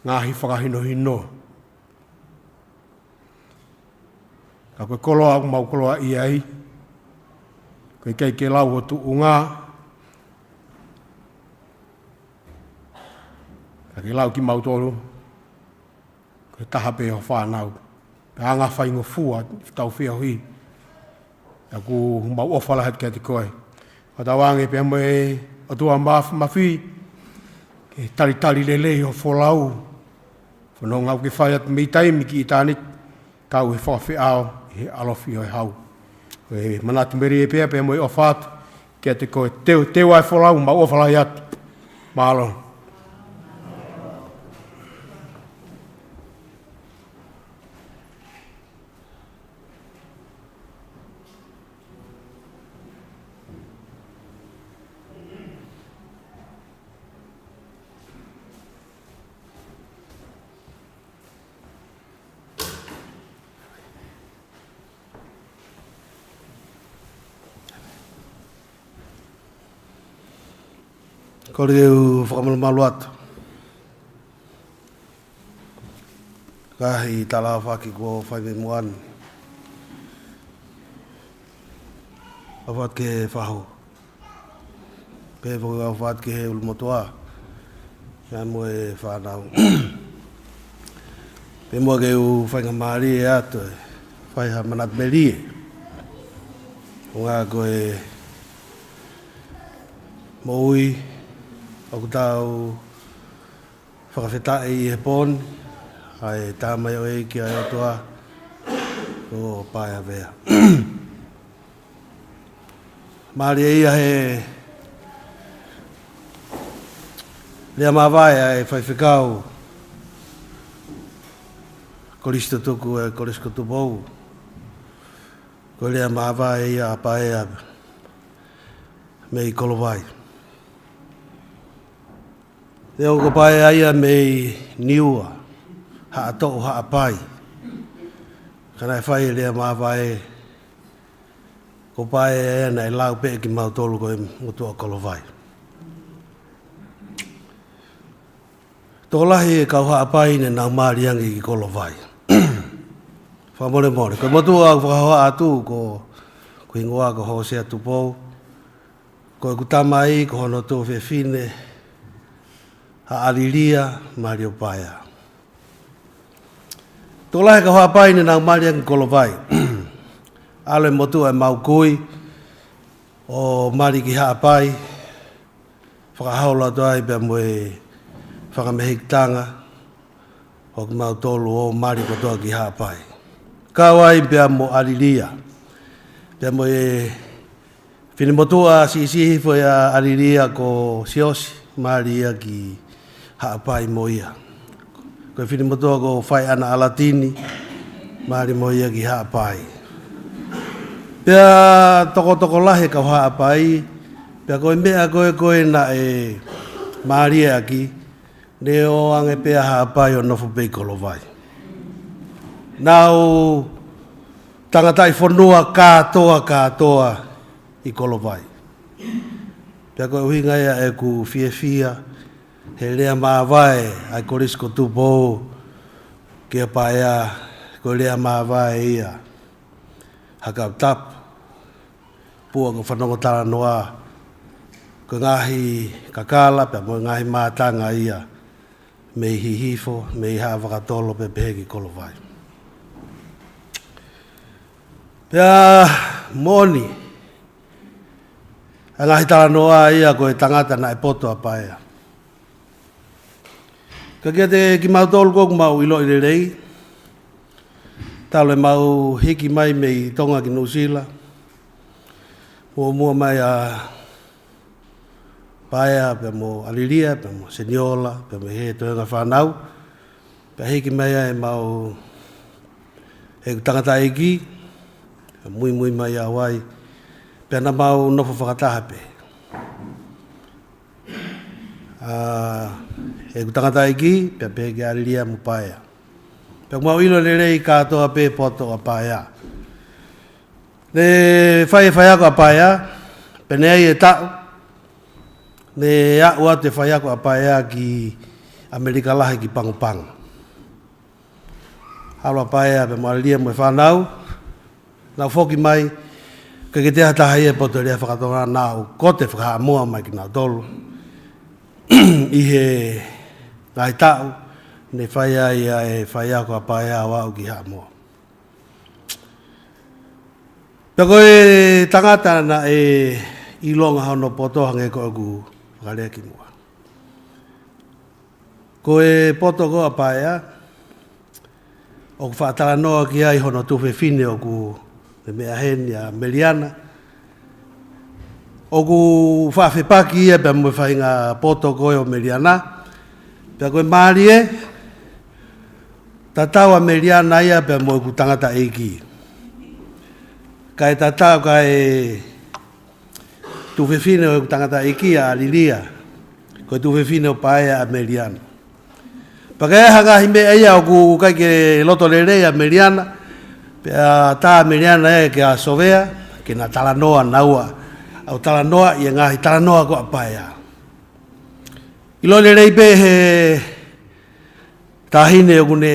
ngaahi fakahinohino. Ka ko e koloa ʻoku mau koloaʻia ai, ʻoku ʻikai ke lau ho tuʻunga, ka ke lau kimautolu ko e taha pē ho fānau. Pea anga faingofua ʻetau feohi. ʻOku mau ʻofa lahi atu kiate koe. Fakatauange pea mo e ʻOtua Māfimafi ke talitali lelei ho folau. Fononga ʻoku ke fai atu mei taimi ki ʻitāniti, kau he fakafeʻao ʻi he ʻalofi ʻo e hau. Ko e manatu melie pea pea mo e ʻofa atu kiate koe. Teu, teu ʻa e folau, mau ʻofa lahi atu. Mālō. Kole ke u fakamalumalu atu. Ngaahi talaʻofa kuo fai mei muʻa ni. ʻOfa atu ki he fahu. Pea foki ʻofa atu ki he ʻulumotuʻa. Pea mo e fānau. Pea muʻa ke u faingamālie atu ʻe fai ha manatu melie. ʻUhinga ko e moʻui ʻoku tau fakafetaʻi ʻi he pō ni, ʻa e tamaioʻeiki ʻa e ʻOtua, ko Paea Vea. Mālie ia he lea māvae ʻa e faifekau Kolisi Tutuku ʻo e Kolisi ko Tupou. Ko e lea māvae ia ʻa Paea mei Kolovai. Neongo ko Paea ia mei Niua, Haʻatoʻu, Haʻapai. Ka naʻe fai e lea māvae, ko Paea ia naʻe lau pē kimautolu ko e motuʻa Kolovai. Tokolahi e kau Haʻapai ne nau mali ange ki Kolovai. Fakamolemole, ko e motuʻa ʻoku fakahohaʻa atu ko, ko e hingoa ko Hōsea Tupou. Ko ʻeku tamai, ko hono tuofefine, ʻa ʻAlilia Malio Paea. Tokolahi e kau Haʻapai ne nau mali ange ki Kolovai. ʻAlu e motuʻa ʻemau kui ʻo mali ki Haʻapai. Fakaholo atu ai pea mo e fakamehikitanga ʻo kimautolu ʻo mali kotoa ki Haʻapai. Kau ai pea mo ʻAlilia. Pea mo e finemotuʻa siʻisiʻi hifo ʻia ʻAlilia ko Siosi, mali ia ki Haʻapai mo ia. Ko e finemotuʻa ko Faiʻana ʻAlatini, mali mo ia ki Haʻapai. Pea tokotokolahi e kau Haʻapai, pea ko e meʻa ko ē ko ē naʻe mali ʻaki, ne ō ange pē ʻa Haʻapai ʻo nofo pē ʻi Kolovai. Nau tangataʻi fonua kātoa, kātoa ʻi Kolovai. Pea ko e ʻuhinga ia ʻeku fiefia he lea māvae ʻa e Kolisi ko Tupou kia Paea, ko e lea māvae ia ha kau tapu, pea ʻoku fanongo talanoa ko e ngaahi kakala pea mo e ngaahi mātanga ia mei Hihifo, mei Haʻavakatolo pea pehē ki Kolovai. Pea moʻoni ʻa e ngaahi talanoa ia ko e tangata naʻe poto ʻa Paea. Ka kiate kimautolu ko ē ʻoku mau ʻiloʻi lelei, talu ʻemau hiki mai mei Tonga ki Nuʻusila, muʻomuʻa mai ʻa Paea pea mo ʻAlilia pea mo Seniola pea mo e toenga fānau, pea hiki mai ai ʻemau, ʻeku tangataʻeiki, pea muimui mai ʻa Hawaii, pea naʻa mau nofo fakataha pē. ʻA ʻeku tangataʻeiki pea pehē kia ʻAlilia mo Paea. Pea ʻoku mau ʻilo lelei kātoa pē poto ʻa Paea. Ne fai e faiako ʻa Paea, pea ne ʻi ai e taʻu ne aʻu atu e faiako ʻa Paea ki ʻAmelika Lahi ki Pagopago. ʻAlu ʻa Paea pea mo ʻAlilia mo e fānau, nau foki mai, ʻikai ke toe ʻi ai ha taha ia ʻi he poto Lea Faka-Tonga, nau koto faka-Haʻamoa mai kinautolu ʻi he ngaahi taʻu ne fai ai ʻa e faiako ʻa Paea ʻo aʻu ki Haʻamoa. Pea ko e tangata naʻe ʻilonga hono poto hangē ko ʻeku fakalea kimuʻa. Ko e poto ko ē ʻa Paea, ʻoku faʻa talanoa ki ai hono tuofefine ʻoku ne meʻa heni, ʻa Meliana. ʻOku faʻa fepaki ia pea mo e faʻahinga poto ko ē ʻo Meliana. Pea ko e mālie, tatau ʻa Meliana ia pea mo ʻeku tangataʻeiki. Kae tatau, kae tuofefine ʻo ʻeku tangataʻeiki ʻa ʻAlilia, ko e tuofefine ʻo Paea ʻa Meliana. Pea ka ʻi ai ha ngaahi meʻa ia ʻoku ʻikai ke loto lelei ʻa Meliana, pea tā ʻa Meliana ia kia Sovea, ke na talanoa naua, ʻo talanoa ʻi he ngaahi talanoa ko ē ʻa Paea. ʻIlo lelei pē he taʻahine ʻoku ne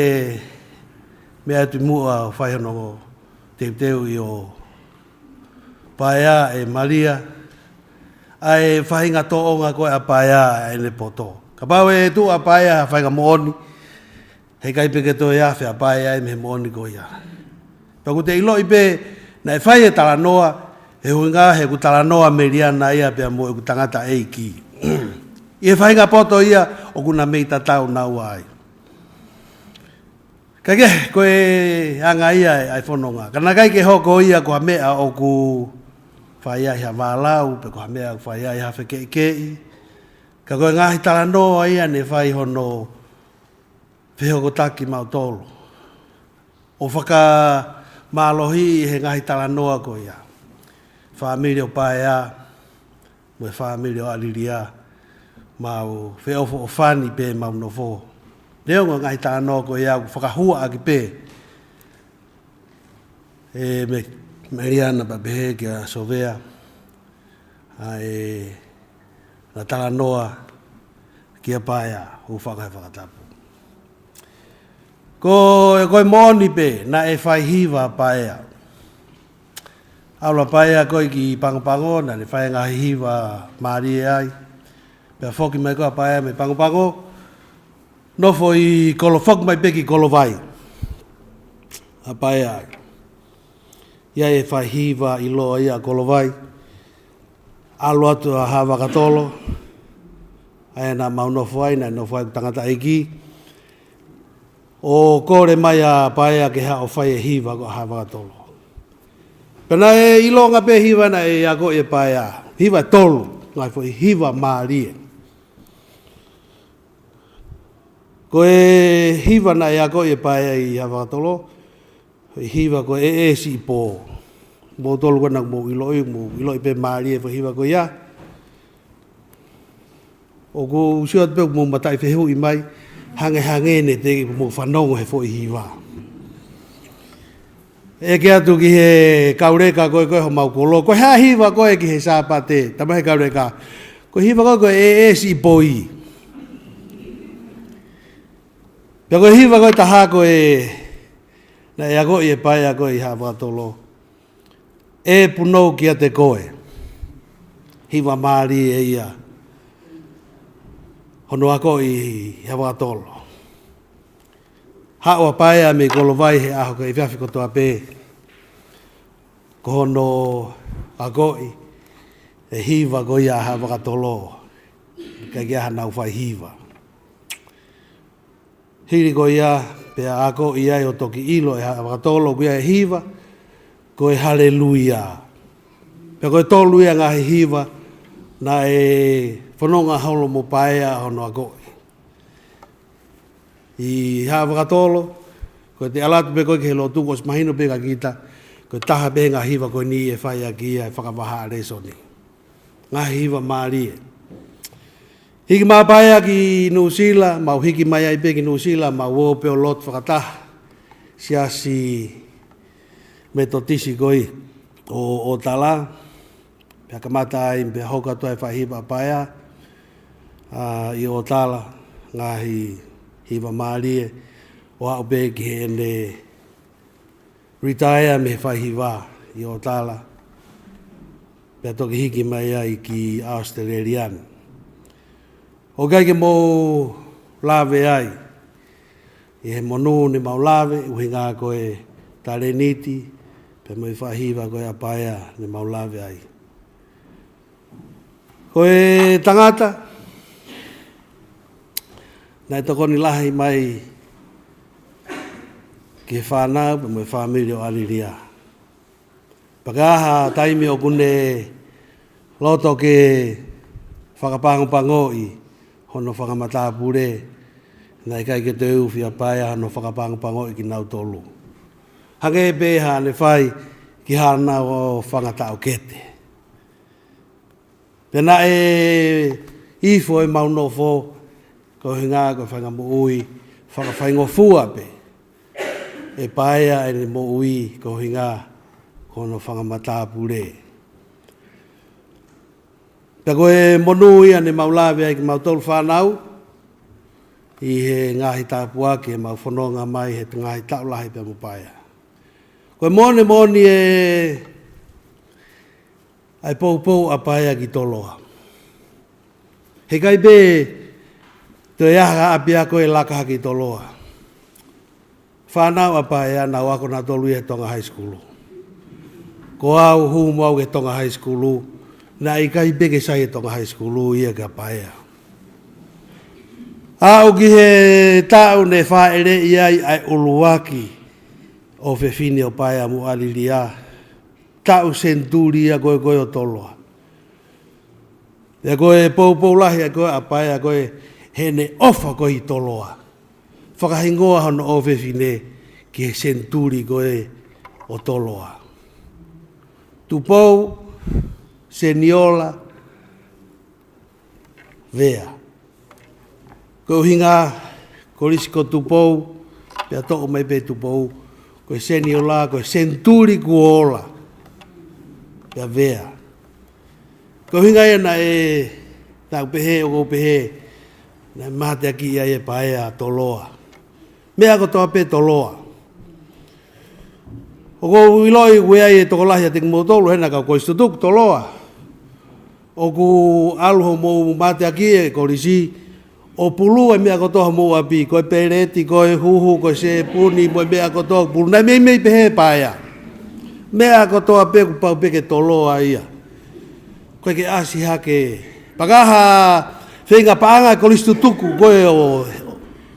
meʻa atu muʻa ʻo fai hono teuteuʻi ʻo Paea ʻe Malia, ʻa e faʻahinga tōʻonga ko ē ʻa Paea ʻene poto. Kapau ʻe tuʻu ʻa Paea ha faʻahinga moʻoni, heʻikai pē ke toe afe ʻa Paea ia mei he moʻoni ko ia. Pea ʻoku te ʻiloʻi pē naʻe fai e talanoa, he ʻuhinga he ʻoku talanoa Meliana ia pea mo ʻeku tangataʻeiki. ʻI he faʻahinga poto ia ʻoku na mei tatau naua ai. Ka ke, ko e anga ia ʻa e fononga. Ka naʻe ʻikai ke hoko ia ko ha meʻa ʻoku fai ai ha vālau, pe ko ha meʻa ʻoku fai ai ha fekeʻikeʻi. Ka ko e ngaahi talanoa ia ne fai hono fehokotaki mautolu ʻo fakamālohiʻi he ngaahi talanoa ko ia. Fāmili ʻo Paea mo e fāmili ʻo ʻAlilia, mau feʻofoʻofani pē mau nofo. Neongo e ngaahi talanoa ko ia ʻoku fakahua ʻaki pē ʻe Me-, Meliana pea pehē kia Sovea, ʻa e na talanoa kia Paea, ʻo fakahe fakatapu. Ko, ko e moʻoni pē, naʻe fai hiva ʻa Paea. ʻAlu ʻa Paea ko ē ki Pagopago, naʻa ne fai e ngaahi hiva mālie ai. Pea foki mai ko ē ʻa Paea mei Pagopago, nofo ʻi Kolo-, foki mai pē ki Kolovai ʻa Paea. ʻI ai e fai hiva ʻiloa ia ʻa Kolovai. ʻAlu atu ʻa Haʻavakatolo, ʻa ia naʻa mau nofo ai, naʻe nofo ai ʻeku tangataʻeiki, ʻo kole mai ʻa Paea ke haʻu ʻo fai e hiva ko ē ʻa Haʻavakatolo. Pea naʻe ʻilonga pē hiva naʻe akoʻi ʻe Paea. Hiva ʻe tolu, ngaahi foʻi hiva mālie. Ko e hiva naʻe akoʻi ʻe Paea ʻi Haʻavakatolo, ʻi he hiva ko e ʻEʻe Siʻi Pō. Moutolu ko ena ʻoku mou ʻiloʻi, mou ʻiloʻi pē mālie e foʻi hiva ko ia. ʻOku ou sio atu pē ʻoku mou mataʻi fehuʻi mai, hangehangē ne teʻeki ke mou fanongo he foʻi hiva. ʻEke atu ki he kauleka ko ē, ko ē homau kolo, ko e hā e hiva ko ē ki he Sāpate, talamai he kauleka, ko e hiva ko ē ko e ʻEʻe Siʻi Poi. Pea ko e hiva ko ē ʻe taha ko ē naʻe akoʻi ʻe Paea ko ē ʻi Haʻa Vakatolo, ʻE Punou Kiate Koe. Hiva mālie ia hono akoʻi ʻi Haʻa Vakatolo. Haʻu ʻa Paea mei Kolovai he ʻaho ko ē, efiafi kotoa pē, ko hono akoʻi e hiva ko ia ʻa Haʻa Vakatolo. ʻIkai ke ʻi ai hanau fai hiva. Hili ko ia, pea akoʻi ai ʻo toki ʻilo ʻe Haʻa Vakatolo ʻoku ʻi ai e hiva ko e Haleluia. Pea ko e tolu ia e ngaahi hiva naʻe fononga holo mo Paea hono akoʻi ʻi Haʻa Vakatolo. Ko e te ʻalu atu pē ko ē ki he lotu, kuo ʻosi mahino pē kia kita, ko e taha pē he ngaahi hiva ko eni ʻe fai ʻaki ia e fakavahaʻa lēsoni. Ngaahi hiva mālie. Hiki mai ʻa Paea ki Nuʻusila, mau hiki mai ai pē ki Nuʻusila, mau ō pē ʻo lotu fakataha Siasi Metotisi ko ē ʻo ʻOtala. Pea kamata ai pea hoko atu ai e fai hiva ʻa Paea, ā, ʻi ʻOtala, ngaahi hiva mālie, ʻo aʻu pē ki heʻene retire mei he fai hiva ʻi ʻOtala, pea toki hiki mai ai ki ʻAositelēlia. ʻOku ʻikai ke mou lave ai ʻi he monū ne mau lave, ʻuhinga ko e talēniti pea mo e fai hiva ko ē ʻa Paea ne mau lave ai. Ko e tangata naʻe tokoni lahi mai ki he fānau pea mo e fāmili ʻo ʻAlilia. Pea ka ʻi ai ha taimi ʻoku ne loto ke fakapangopangoʻi hono fanga matāpule, naʻe ʻikai ke toe ufi ʻa Paea hono fakapangopangoʻi kinautolu. Hangē pē haʻane fai ki haʻanau fanga taʻokete. Pea naʻe ifo ʻemau nofo, ko e ʻuhinga ko e faʻahinga moʻui fakafaingofua pē ʻe Paea ʻene moʻui, ko e ʻuhinga ko hono fanga matāpule. Pea ko e monū ia ne mau lave ai kimautolu fānau ʻi he ngaahi tāpuaki ʻemau fononga mai he ngaahi taʻu lahi pea mo Paea. Ko e moʻoni moʻoni ē, ʻa e poupou ʻa Paea ki Toloa. Heʻikai pē toe ʻi ai ha ʻapiako ʻe laka hake ʻi Toloa. Fānau ʻa Paea naʻa nau ako nautolu ia he Tonga High School. Ko au, hū mo au ki he Tonga High School, naʻe ʻikai pē ke sai e Tonga High School ia kia Paea. Aʻu ki he taʻu ne fāʻeleʻi ai ʻa e ʻuluaki ʻofefine ʻo Paea mo ʻAlilia, taʻu senituli ia ko ē ko ē ʻo Toloa. Pea ko e poupou lahi ʻa ko ē ʻa Paea ko ē heʻene ʻofa ko ē ʻi Toloa. Fakahingoa hono ʻofefine ki he senituli ko ē ʻo Toloa. Tupou, Seniola, Vea. Ko e ʻuhinga, Kolisi ko Tupou, pea toʻo mai pē Tupou, ko e Seniola, ko e senituli kuo ola, pea Vea. Ko e ʻuhinga ia naʻe, naʻa ku pehē, ʻoku ou pehē, naʻe mateakiʻi ai ʻe Paea Toloa. Meʻa kotoa pē Toloa. ʻOku ou ʻiloʻi ʻoku ʻi ai e tokolahi ʻiate kimoutolu hena kau kolisi tutuku Toloa. ʻOku ʻalu hoʻomou mateakiʻi e kolisi, ʻo pulu e meʻa kotoa homou ʻapi, ko e peleti, ko e huhu, ko e sēpuni, mo e meʻa kotoa, pulu. Naʻe meimei pehē ʻe Paea. Meʻa kotoa pē kuo pau pē ke Toloa ia. ʻOku ʻikai ke ʻasi hake. Pea ka ʻi ai ha feinga paʻanga e kolisi tutuku ko ē ʻo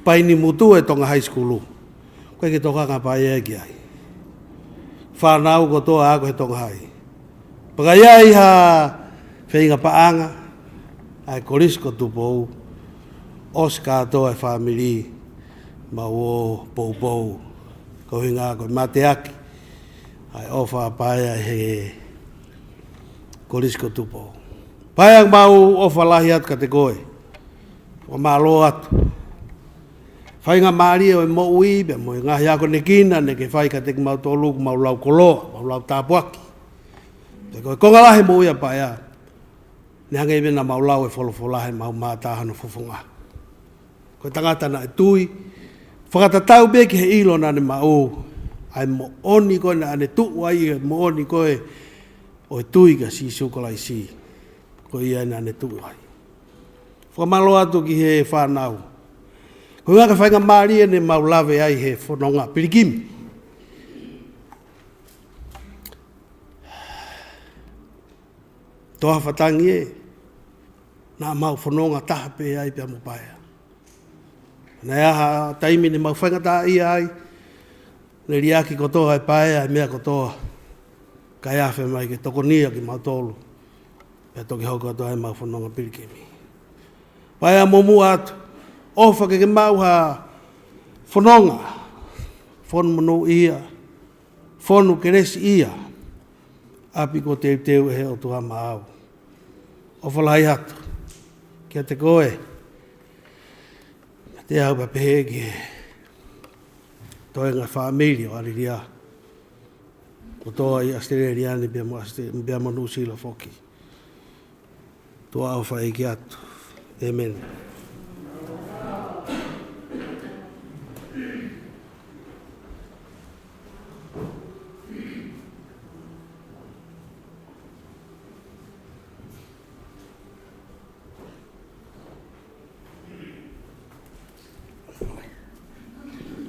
Painimutu, e Tonga High School, ʻoku ʻikai ke tokanga ʻa Paea ki ai. Fānau kotoa ako he Tonga High. Pea ka ʻi ai ha feinga paʻanga ʻa e Kolisi ko Tupou, ʻosi kātoa e fāmili mau ō poupou. Ko e ʻuhinga ko e mateaki ʻa e ʻofa ʻa Paea he Kolisi ko Tupou. Paea, mau ʻofa lahi atu kiate koe. Fakamālō atu. faingamālie ʻo e moʻui, pea mo e ngaahi akonekina naʻe fai kiate kimautolu, ʻoku mau lau koloa, mau lau tāpuaki. Pea ko e konga lahi e moʻui ʻa Paea, naʻe hangē pē naʻa mau lau e folofola heʻemau mātā hono fofonga. Ko e tangata naʻe tui, fakatatau pē ki he ʻilo naʻa ne maʻu, ʻa e moʻoni ko ē naʻa ne tuʻu ai, ʻa e moʻoni ko ē ʻo e tui kia Sīsū Kalaisi, ko ia naʻa ne tuʻu ai. Fakamālō atu ki he fānau. Ko e ʻuhinga ko e faingamālie naʻa mau lave ai he fononga pilikimi. Toa Fatangi ē, naʻa mau fononga taha pē ai pea mo Paea. Naʻe ʻi ai ha taimi naʻa mau faingataʻaʻia ai, naʻe liʻaki kotoa ʻe Paea e meʻa kotoa, kae afe mai ke tokonia kimautolu, pea toki hoko atu ai ʻemau fononga pilikimi. Paea, mou muʻa atu, ʻofa ke ke maʻu ha fononga fonu monūʻia, fonu kelesiʻia, ʻapi kuo teuteu ʻe he ʻOtua maʻau. ʻOfa lahi atu kiate koe, kiate au, pea pehē ki he toenga fāmili ʻo ʻAlilia, kotoa ʻi ʻAositelēlia ni pea mo ʻAosite-, pea mo Nuʻusila foki. Tuʻa ʻofa ʻEiki atu. ʻĒmeni.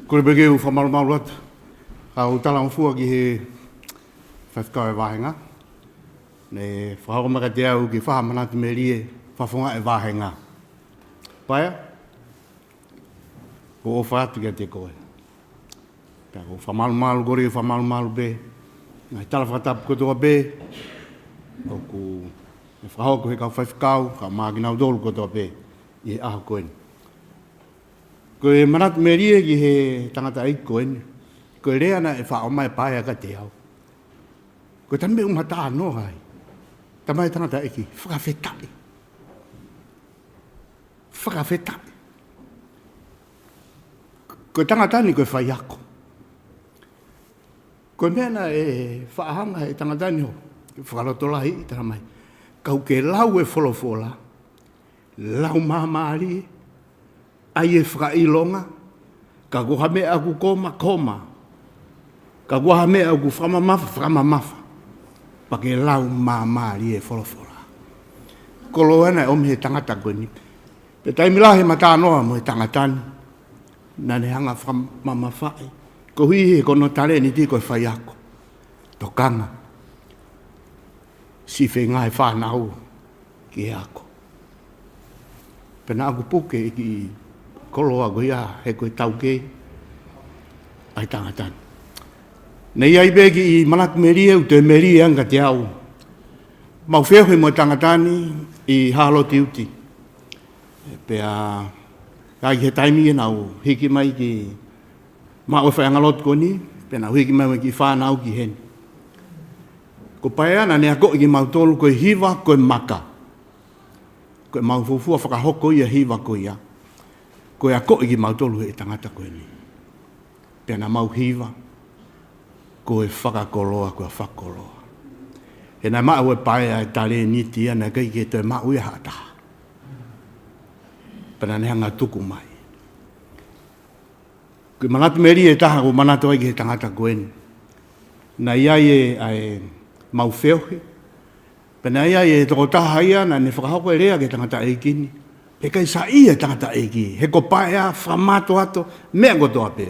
Kole pē ke u fakamalumalu atu. Ka u talangofua ki he faifekau ʻo e vāhenga. Naʻe fakahoko mai kiate au ke fai ha manatu melie fakafofonga ʻo e vāhenga. Paea, ʻoku ou ʻofa atu kiate koe. Pea ʻoku ou fakamalumalu, kole ke fakamalumalu pē. Ngaahi tala fakatapu kotoa pē ʻoku ne fakahoko ʻe he kau faifekau, kae ʻumaʻā kinautolu kotoa pē ʻi he ʻaho ko eni. Ko e manatu melie ki he tangataʻeiki ko eni, ko e lea naʻe faʻa ʻomai ʻe Paea kiate au. Ko e taimi ʻoku ma talanoa ai, talamai ʻe he tangataʻeiki, fakafetaʻi. Fakafetaʻi. Ko e tangata ni ko e faiako. Ko e meʻa naʻe faʻa hanga ʻe he tangata ni ʻo fakalotolahiʻi, talamai, kapau ʻoku ke lau e folofola, lau māmālie, ʻai e fakaʻilonga, ka ko ha meʻa ʻoku koma, koma. Ka ko ha meʻa ʻoku fakamamafa, fakamamafa. Pea ke lau māmālie e folofola. Koloa naʻe ʻomi ʻe he tangata ko eni. Pea taimi lahi ʻema talanoa mo e tangata ni, naʻa ne hanga ʻo fakamamafaʻi. Koeʻuhi ko hono talēniti ko e faiako. Tokanga. Siʻi feinga e fānau ki he ako. Pea naʻa ku puke e kiʻi koloa ko ia he ko e taukei ʻa e tangata ni. Naʻe ʻi ai pē kiʻi manatu melie ʻoku toe melie ange kiate au. Mau feohi mo e tangata ni ʻi Hāloti Uti. Pea ʻi he taimi ia naʻa ku hiki mai ki maʻu e faiʻanga lotu ko eni, pea naʻa ku hiki mai mo e kiʻi fānau ki heni. Ko Paea naʻa ne akoʻi kimautolu ko e hiva ko e maka. Ko ʻemau fuofua fakahoko ia hiva ko ia. Ko e akoʻi kimautolu ʻe he tangata ko eni. Pea naʻa mau hiva, ko e fakakoloa, ko e fakakoloa. He naʻe maʻu ʻe Paea e talēniti ia naʻe ʻikai ke toe maʻu ia ʻe ha taha. Pea naʻa ne hanga ʻo tuku mai. Ko e manatu melie ʻe taha ʻoku ou manatu ai ki he tangata ko eni. Naʻe ʻi ai e, ʻa ʻemau feohi. Pea naʻe ʻi ai e tokotaha ia naʻa ne fakahoko e lea ki he tangataʻeiki ni. Pea ʻikai saiʻia e tangataʻeiki. He ko Paea fakamātoato meʻa kotoa pē.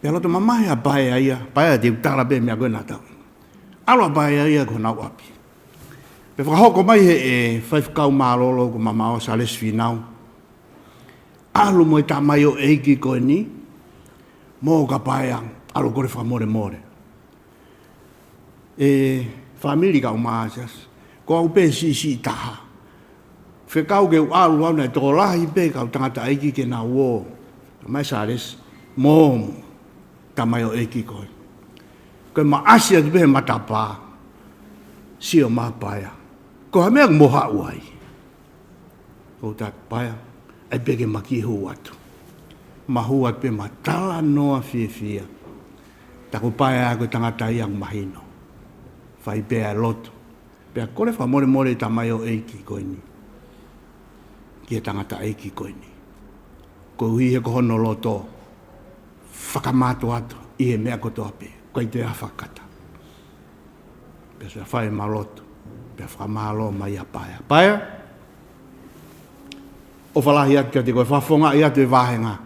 Pea loto mamahi ʻa Paea ia, Paea te u tala pē meʻa ko ē naʻa tau. ʻAlu ʻa Paea ia ki honau ʻapi. Pea fakahoko mai ʻe he faifekau mālōlō ko Mamaʻoa Sālesi Fīnau. ʻAlu mo e tamaioʻeiki ko eni, mo ka Paea, ʻalu ʻo kole fakamolemole. ʻE fāmili kae ʻumaʻā e siasi. Ko au pē siʻisiʻi taha. Fekau ke u ʻalu au naʻe tokolahi pē kau tangataʻeiki ke nau ō. Mai Sālesi, mo tamaioʻeiki ko ē. Ko e maʻasi atu pē he matapā. Sio mai Paea. Ko ha meʻa ʻoku mo haʻu ai. ʻO tā Paea, ʻai pē ke ma kiʻi hū atu. Mahua pē mo e talanoa fiefia. Taku pae ʻa e ko e tangata ia ʻoku mahino. Fai pē ʻa e lotu. Pea kole fakamolemole ʻe tamaioʻeiki ko eni. Ki he tangataʻeiki ko eni. Koeʻuhi he ko hono loto. Fakamātoato ʻi he meʻa kotoa pē. ʻIkai toe ʻi ai ha fakakata. Pea sio fai mo e lotu. Pea fakamālō mai ʻa Paea. Paea. ʻOfa lahi atu kiate koe, fakafofongaʻi atu e vāhenga.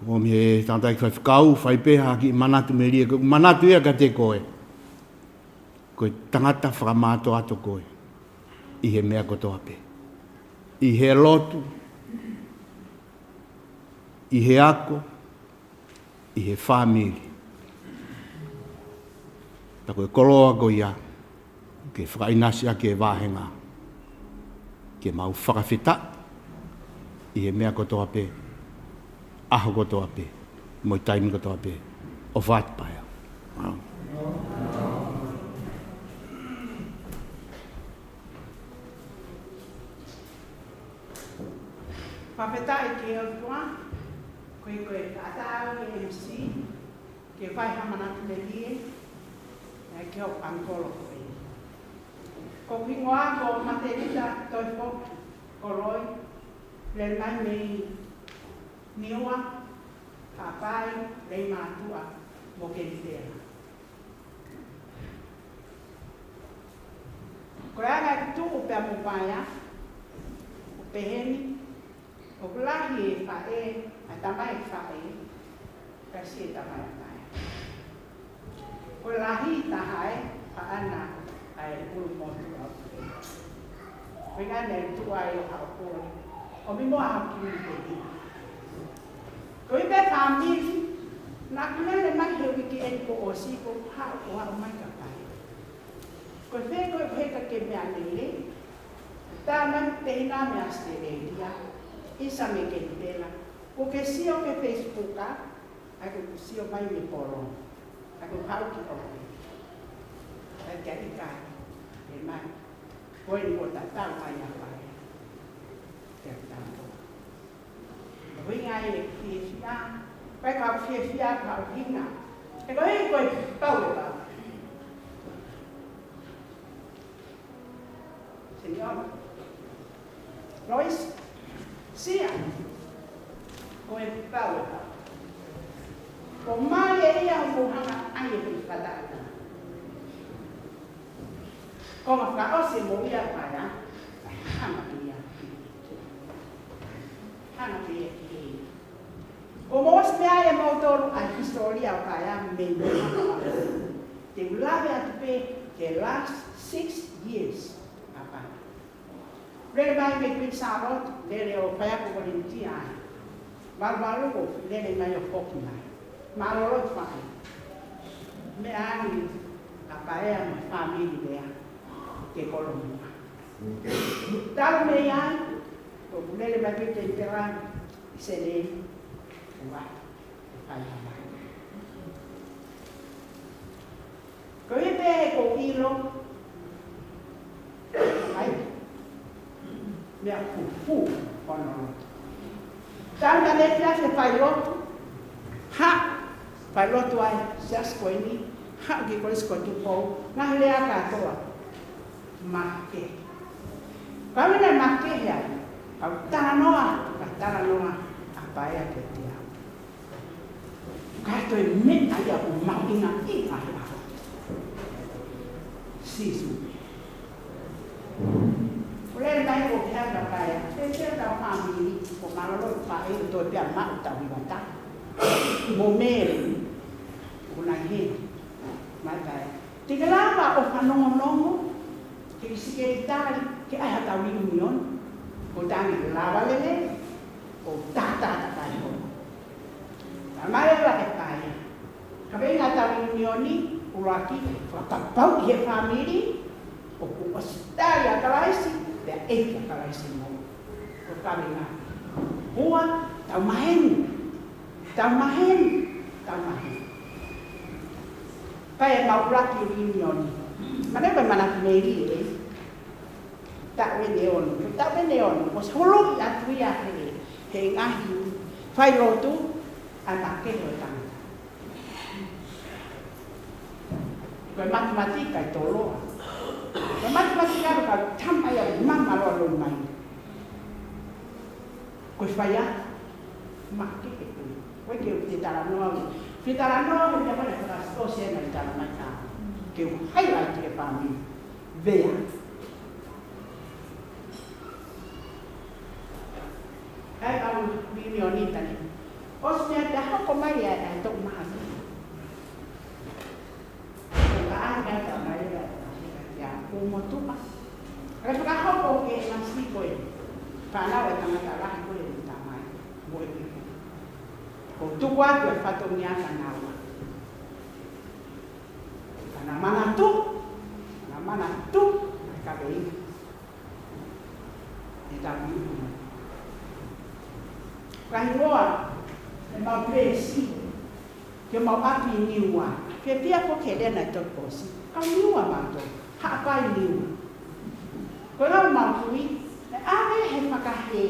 ʻOmi he tangataʻeiki faifekau, fai pē ha kiʻi manatu melie, ko e manatu ia kiate koe. Ko e tangata fakamātoato koe. ʻI he meʻa kotoa pē. ʻI he lotu. ʻI he ako. ʻI he fāmili. Pea ko e koloa ko ia, ke fakaʻinasi ʻaki e vāhenga. Ke mau fakafetaʻi, ʻi he meʻa kotoa pē, ʻaho kotoa pē, mo e taimi kotoa pē, ʻofa atu Paea. Fakafetaʻi ki he ʻOtua, ko e ko e ʻatā au ʻe he M C, ke fai ha manatu melie, ʻa e ki hoku ʻangikolo ko eni. Ko hoku hingoa ko Matelita Toifoki Koloi, lele mai mei Niua, Haʻapai, Leimātuʻa, mo Kenipela. Ko e anga e tuʻu pea mo Paea, ʻoku peheni, ʻoku lahi e faʻē, ʻa e tamai e faʻē, kasi e tamai ʻa Paea. Ko e lahi taha e, ʻa ʻana, ʻa e ʻulumotuʻa. Ko e ngana e tuʻa ʻo haʻo pole, ʻomi mo haʻo kiʻi pehē. Ko e pē fāmili, naʻa ku lele mai he uike eni kuo ʻosi ko haʻu, ko haʻu mai ka Paea. Ko e fē ko e heka ke meʻa lele, tā mai pē ina mei ʻAositelēlia, ʻisa mei Kenipela, ko ke sio ki he Facebook ʻa, ʻa ko ke sio mai mei Polo, ʻa ko haʻu ki ʻoku. ʻA kia ʻikai, ʻe mai, ko eni kuo tatau mai ʻa Paea. Ke tatau. Ko e ʻuhinga ia e fiefia. Ko e kau fiefia, kau hinga. He ko e ko e pau e pau. Señor. Lois. Sia. Ko e pau e pau. Ko mai e ia mo hanga ai e fataʻata. Ko ma fakaʻosi mo ia Paea, hanga pē ia. Hanga pē ia ki he. Ko mou ʻosi meaʻi ʻe moutolu ʻa e hisitōlia ʻo Paea mei mei. Te u lave atu pē ki he last six years ʻa Paea. Lele mai mei Queen Charlotte, lele ʻo faiako volunteer ai. Valuvalu ʻo lele mai ʻo foki mai. Mālōlō e faʻē. Meʻa ange ʻa Paea mo e fāmili lea ki Kolomuʻa. Talu mei ai, ʻoku lele mai pē Kenipela, ʻi Seleni, ua, ʻe fai mai. Ko e pehē ko ʻilo, ai, meʻa fufū hono lotu. Tau na le pia se fai lotu, ha, fai lotu ai, siasi ko eni, ha ki Kolisi ko Tupou, ngaahi lea kātoa. Makehe. Kau ina makehe ai, kau talanoa, kau talanoa, ʻa Paea kiate au. Ka toe meʻa ia ʻoku mahuʻinga ʻi he ʻaho. Sīsū. Ko e lele mai ʻo ke hanga Paea. Te te tau fāmili, ko mālōlō e faʻē ʻo toe pea maʻu tau hiva ta. Mo Mele. ʻO nai he. Mai Paea. Te ke lava ʻo fanongonongo, ke ke sikeitali, ke ʻai haʻatau reunion, ko e tangi lava lele, ʻo tātātā kai ho. Ka mai leva ʻe Paea. Ka vei ngā tau reunion ni, ʻuluaki, fakapapauʻi he fāmili, ʻoku ʻosi tali ʻa Kalaisi, pea ʻEiki ʻa Kalaisi mo. Ko e kaveinga. Ua, tau maheni. Tau maheni. Tau maheni. Paea mau ʻuluaki reunion. Mana ko e manatu melie. Taʻu ʻeni ʻe ono. Taʻu ʻeni ʻe ono. ʻOsi holoki atu ia he, he ngaahi Fai lotu, ʻa e makehe ʻo e tangata. Ko e matematika ʻi toloa. Ko e matematika ʻa e kau tama ia ʻoku mama loa loi mai. Ko e fai ʻa e makehe ko ē. Ko e ke u te talanoa, te talanoa, ko e te mane fakasitosi ena ʻi tala mai ka. Ke u highlight ke pāmi. Vea. ʻAi kau minioni tani. ʻOsi meʻa te hoko mai ʻa e toʻu mahaki. Ko ka ʻai ka ta mai ʻa e kuo motuʻa. ʻAi fakahoko ke lasi ko ē. Fānau e tangata lahi ko ē ʻi tamai. Mo e piko. Ko tuku atu e fatongia ka naua. Ka na manatu. Ka na manatu. Ka vei. ʻE tapu. Ka hingoa, ʻe mau pēsi, ke mau ʻapi Niua. Ke pia ko ke lena i toki pōsi. Ka Niua mātou, haʻapai Niua. Ko e lau mau kui, ʻe ʻave he fakahē.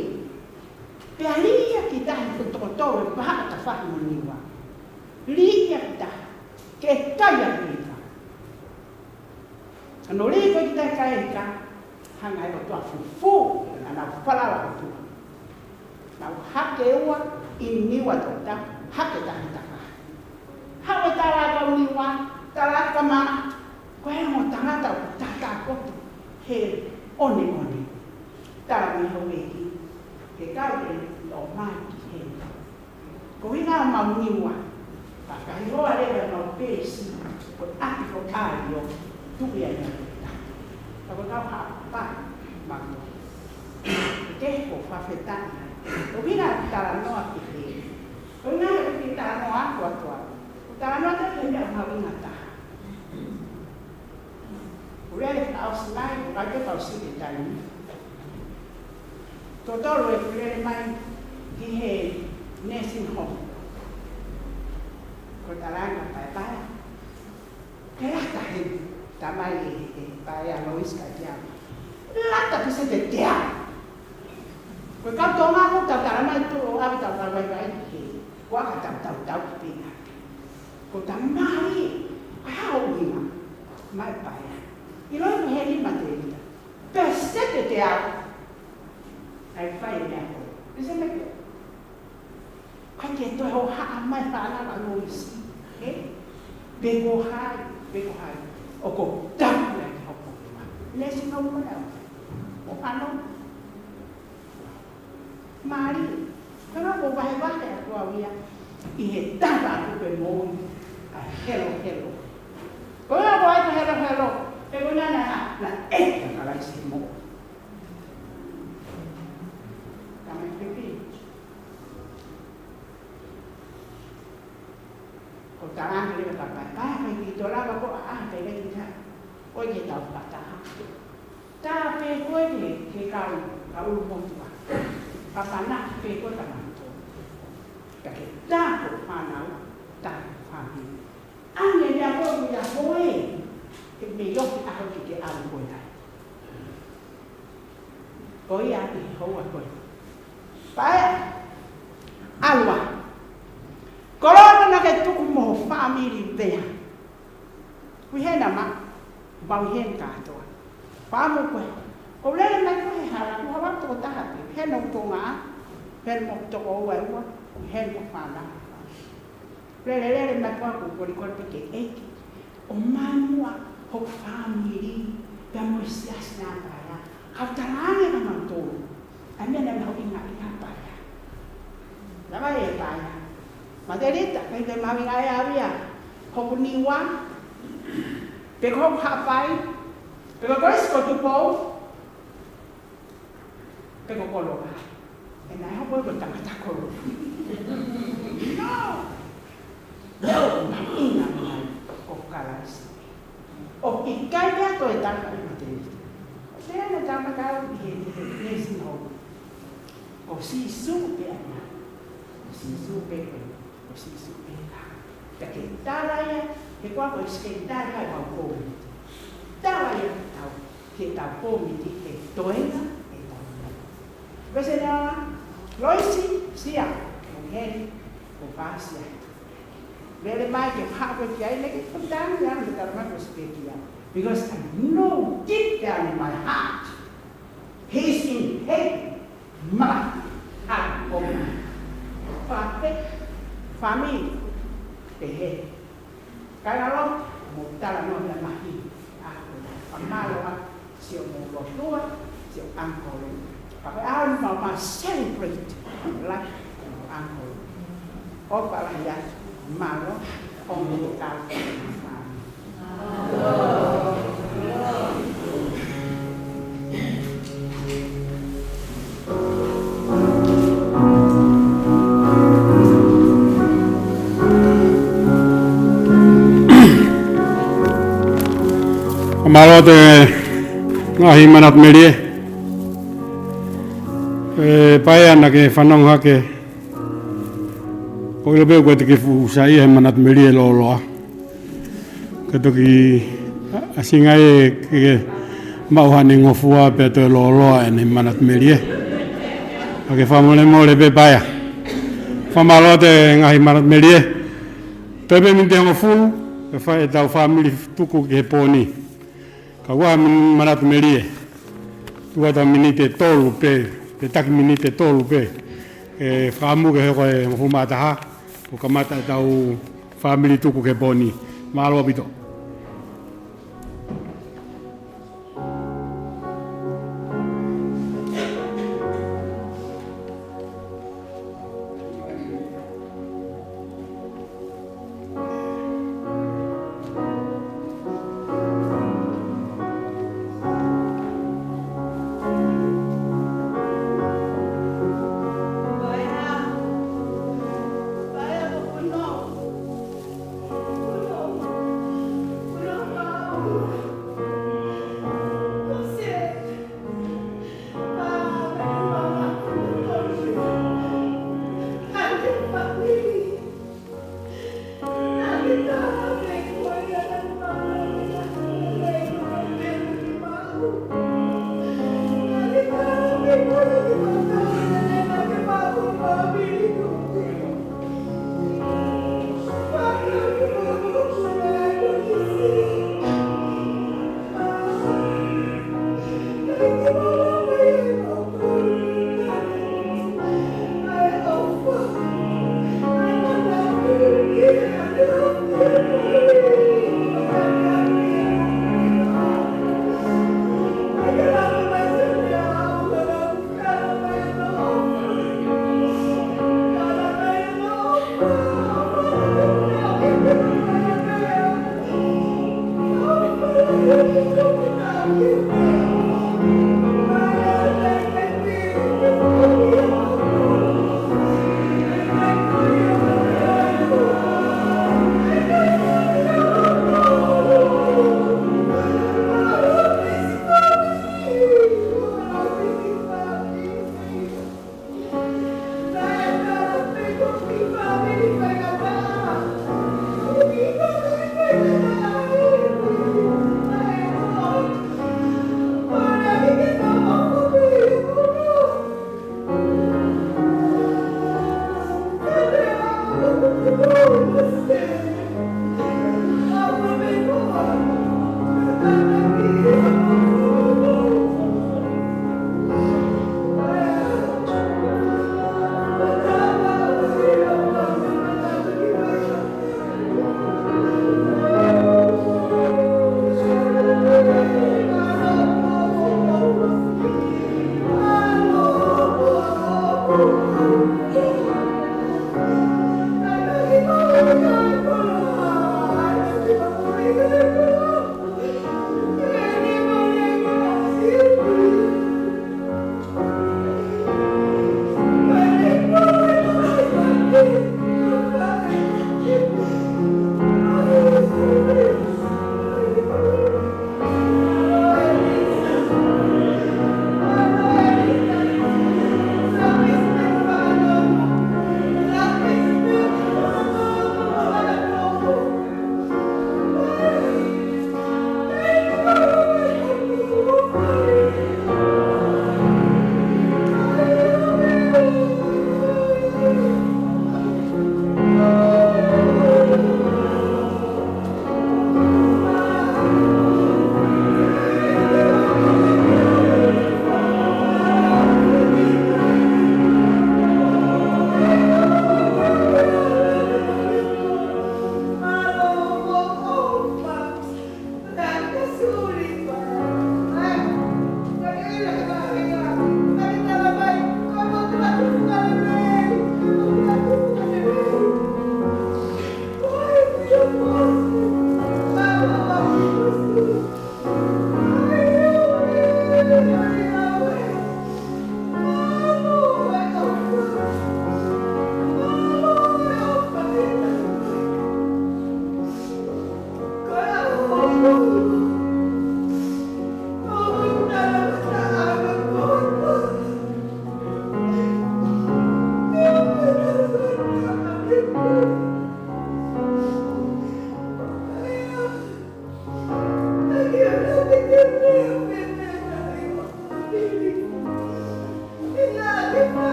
Pea liʻia ki tahi ko tokotolo e paha ka fahi mo Niua. Liʻia ki tahi, ke kai a pita. Ka no lī ko kita e kai ka, hanga e ʻOtua fufū, ʻa nau falala ʻOtua. Nau hake ua, ʻi Niua tōta, hake tahi taka. Haʻu e tala kau Niua, tala ka ma, ko e mo tangata ʻoku tata koto, he one one. Tala mi hau eki, ke kau e lo mai ki he. Ko ʻuhinga mau Niua, ka ka hingoa leva mau pēsi, ko ʻapi ko ʻai ʻo tuʻi ai na. Ka ko kau haʻapai, mau. Ke ko fakafetaʻi. Ko ʻuhinga talanoa ki he. Ko ʻuhinga ke talanoa aku atu au. Ko talanoa te ke mea mau ʻuhinga taha. Ko lele ka ʻosi mai, ko kai ke kau sike taimi. Totolo e kulele mai ki he nursing home. Ko talanga paepae. Ke lata he, tamai e, e, pae a Lois ka kia. Lata ki se te tea. Ko e kau Tonga ko tau tala mai tu o avi tau tau vai vai he. Ko aka tau tau tau ki pina. Ko tamai, ko hao ina. Mai pae. ʻIlo ko he ni mate ina. Pesete te au. ʻAi fai e meʻa ko. Pesete te au. ʻAi ke toe hohaʻa mai fānau a Loisi. Ē? Pe ko hai, pe ko hai. ʻOku tau na ki hoko. Lesi no mo na. ʻO fānau. Mali, ka na ko vahevahe atu au ia, ʻi he tapa aku pe moʻoni, ʻa e helohelo. Ko ia ko ai ka helohelo, ʻe ko na na, na e ka Kalaisi moʻoni. Ka mai pepe. Ko talanga leva ka pae, pae, pae ki tō lava ko ʻa, ʻa, pae ki ta. Ko ke tau pataha. Tā pē koe ke, ke kau, kau ʻulu motuʻa. Papana pē koe ka mātou. Ka ke tā ko fānau, tā ko fānau. ʻAne mea koe ki a koe, ke me iofi ʻaho ki ke ʻalu koe ai. Ko ia ʻi houa koe. Pae, ʻalua. Koloa na ke tuku mo ho fāmili pea. Kui hena ma, bau hen kātoa. Pāmu koe. Ko lele mai koe he hala, ku hala toko taha pē. Hena u tonga, hena mo toko ua e ua, hena mo fānau. Lele lele mai koe ku kolikoli pē ke ʻEiki. ʻO mai muʻa, hoku fāmili, pea mo e siasi na pae. Kau tala ange ka mau tolu. ʻAi meʻa na mau inga ia pae. Lava e pae. Materita, kai te mau inga e avia. Hoku Niua. Pe ko hoku Haʻapai. Pe ko Kolisi ko Tupou. Pe ko Koloa. ʻE naʻe hopo ko tangata Koloa. No. No, ma ina mai ko Kalaisi. ʻOku ʻikai pea ko e tangata Materita. Te na tama kau ʻi he, ʻi he nursing home. Ko Sīsū pē ana. Ko Sīsū pē ko. Ko Sīsū pē ka. Ka ke tala ia, he kua ko e sike tala ia kau kōmiti. Tala ia tau, ke tau kōmiti, he toenga, he tau. Pese na, Loisi, sia, he Lele mai ke haʻu ki ai, lele ke putani ya, me tala mai ko spekia. Because I know deep down in my heart, he's in heaven. Ma, ha, o, ma. Fate, fami, te he. Kainalo, mo tala no na mahi. A, o, a, malo, a, Sio mo lotua, sio uncle. Pake au ma ma celebrate life of uncle. O pala ya, malo, o mo tau. Mālō ʻete ngaahi manatu melie. ʻE Paea, naʻá ke fanongo hake. ʻOku ʻilo pē ʻoku ʻikai te ke fuʻu saiʻia he manatu melie lōloa. Ka toki ʻasinga ē ke maʻu haʻane ngofua pea toe lōloa ʻene manatu melie. Ka ke fakamolemole pē Paea. Fakamālō ʻete ngaahi manatu melie. Toe pē miniti hongofulu, ke fai ʻetau fāmili tuku ki he pōni. Ka ʻoku ʻi ai ha manatu melie. Tuku atu ha miniti ʻe tolu pē, pe taki miniti ʻe tolu pē. ʻE fakaʻamu ke hoko e hongofulu mā taha, ʻo kamata ʻetau fāmili tuku ki he pōni. Mālō ʻaupito.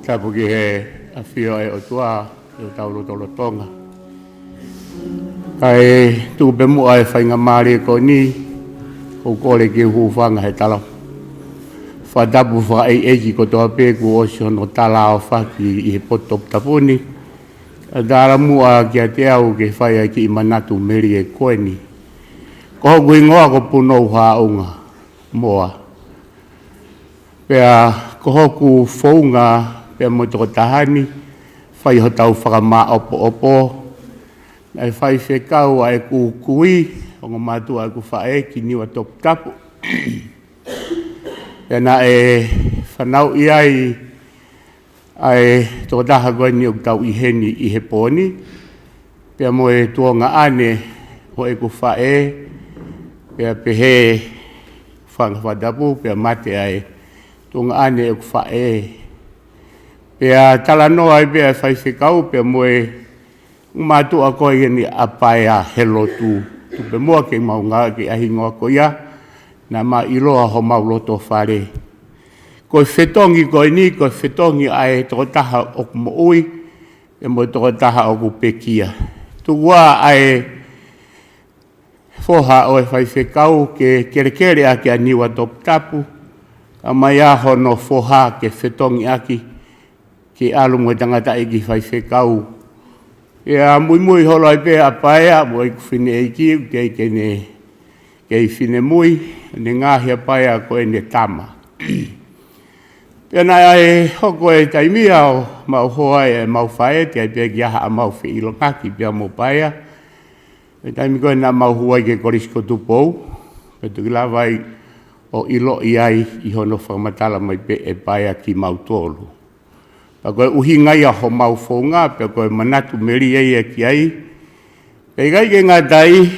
Tapu ki he ʻafio ʻa e ʻOtua ʻi hotau lotolotonga. Kae tuku pē muʻa e faingamālie ko eni, ʻoku ou kole ke u hūfanga he tala fakatapu fakaʻeiʻeiki kotoa pē kuo ʻosi hono talaʻofa ki he potu toputapu ni. Kae tala muʻa kiate au ke fai ʻa e kiʻi manatu melie ko eni. Ko hoku hingoa ko Punou Haʻunga Moa. Pea ko hoku founga pea mo e tokotaha ni, fai hotau fakamāʻopoʻopo. Naʻe faifekau ʻa ʻeku kui, ongo mātuʻa ʻeku faʻē ki Niua Toputapu. Pea naʻe fanauʻi ai ʻa e tokotaha ko eni ʻoku tau ʻi heni ʻi he pō ni, pea mo e tuongaʻane ʻo ʻeku faʻē, pea pehē fanga fakatapu, pea mate ʻa e tuongaʻane ʻeku faʻē. Pea talanoa ai pē ʻa e faifekau, pea mo e mātuʻa ko eni ʻa Paea he lotu. Tuku pē muʻa ke mau ngāueʻaki ʻa e hingoa ko ia, naʻa mau ʻiloa homau loto fale. Ko e fetongi ko eni, ko e fetongi ʻa e tokotaha ʻoku moʻui, pea mo e tokotaha ʻoku pekia. Tuku ā ʻa e foha ʻo e faifekau ke kelekele ʻaki ʻa Niua Toputapu, kae ʻomai ā hono foha ke fetongi ʻaki, ke ʻalu mo e tangataʻeiki faifekau. Pea muimui holo ai pē ʻa Paea mo ʻeku fineʻeiki, ʻoku kei ke ne kei finemui, ne ngaohi ʻa Paea ko ʻene tama. Pea naʻe hoko e taimi ʻo mau hoa ʻemau faʻē, teʻeki ai pē ke ʻi ai haʻamau feʻilongaki pea mo Paea. Ko e taimi ko ē naʻa mau hū ai ki he Kolisi ko Tupou, pea toki lava ai ʻo ʻiloʻi ai ʻi hono fakamatala mai pē ʻe Paea kimautolu. Pea ko e ʻuhinga ia homau founga, pea ko e manatu melie ia ki ai. Pea ʻikai ke ngata ai,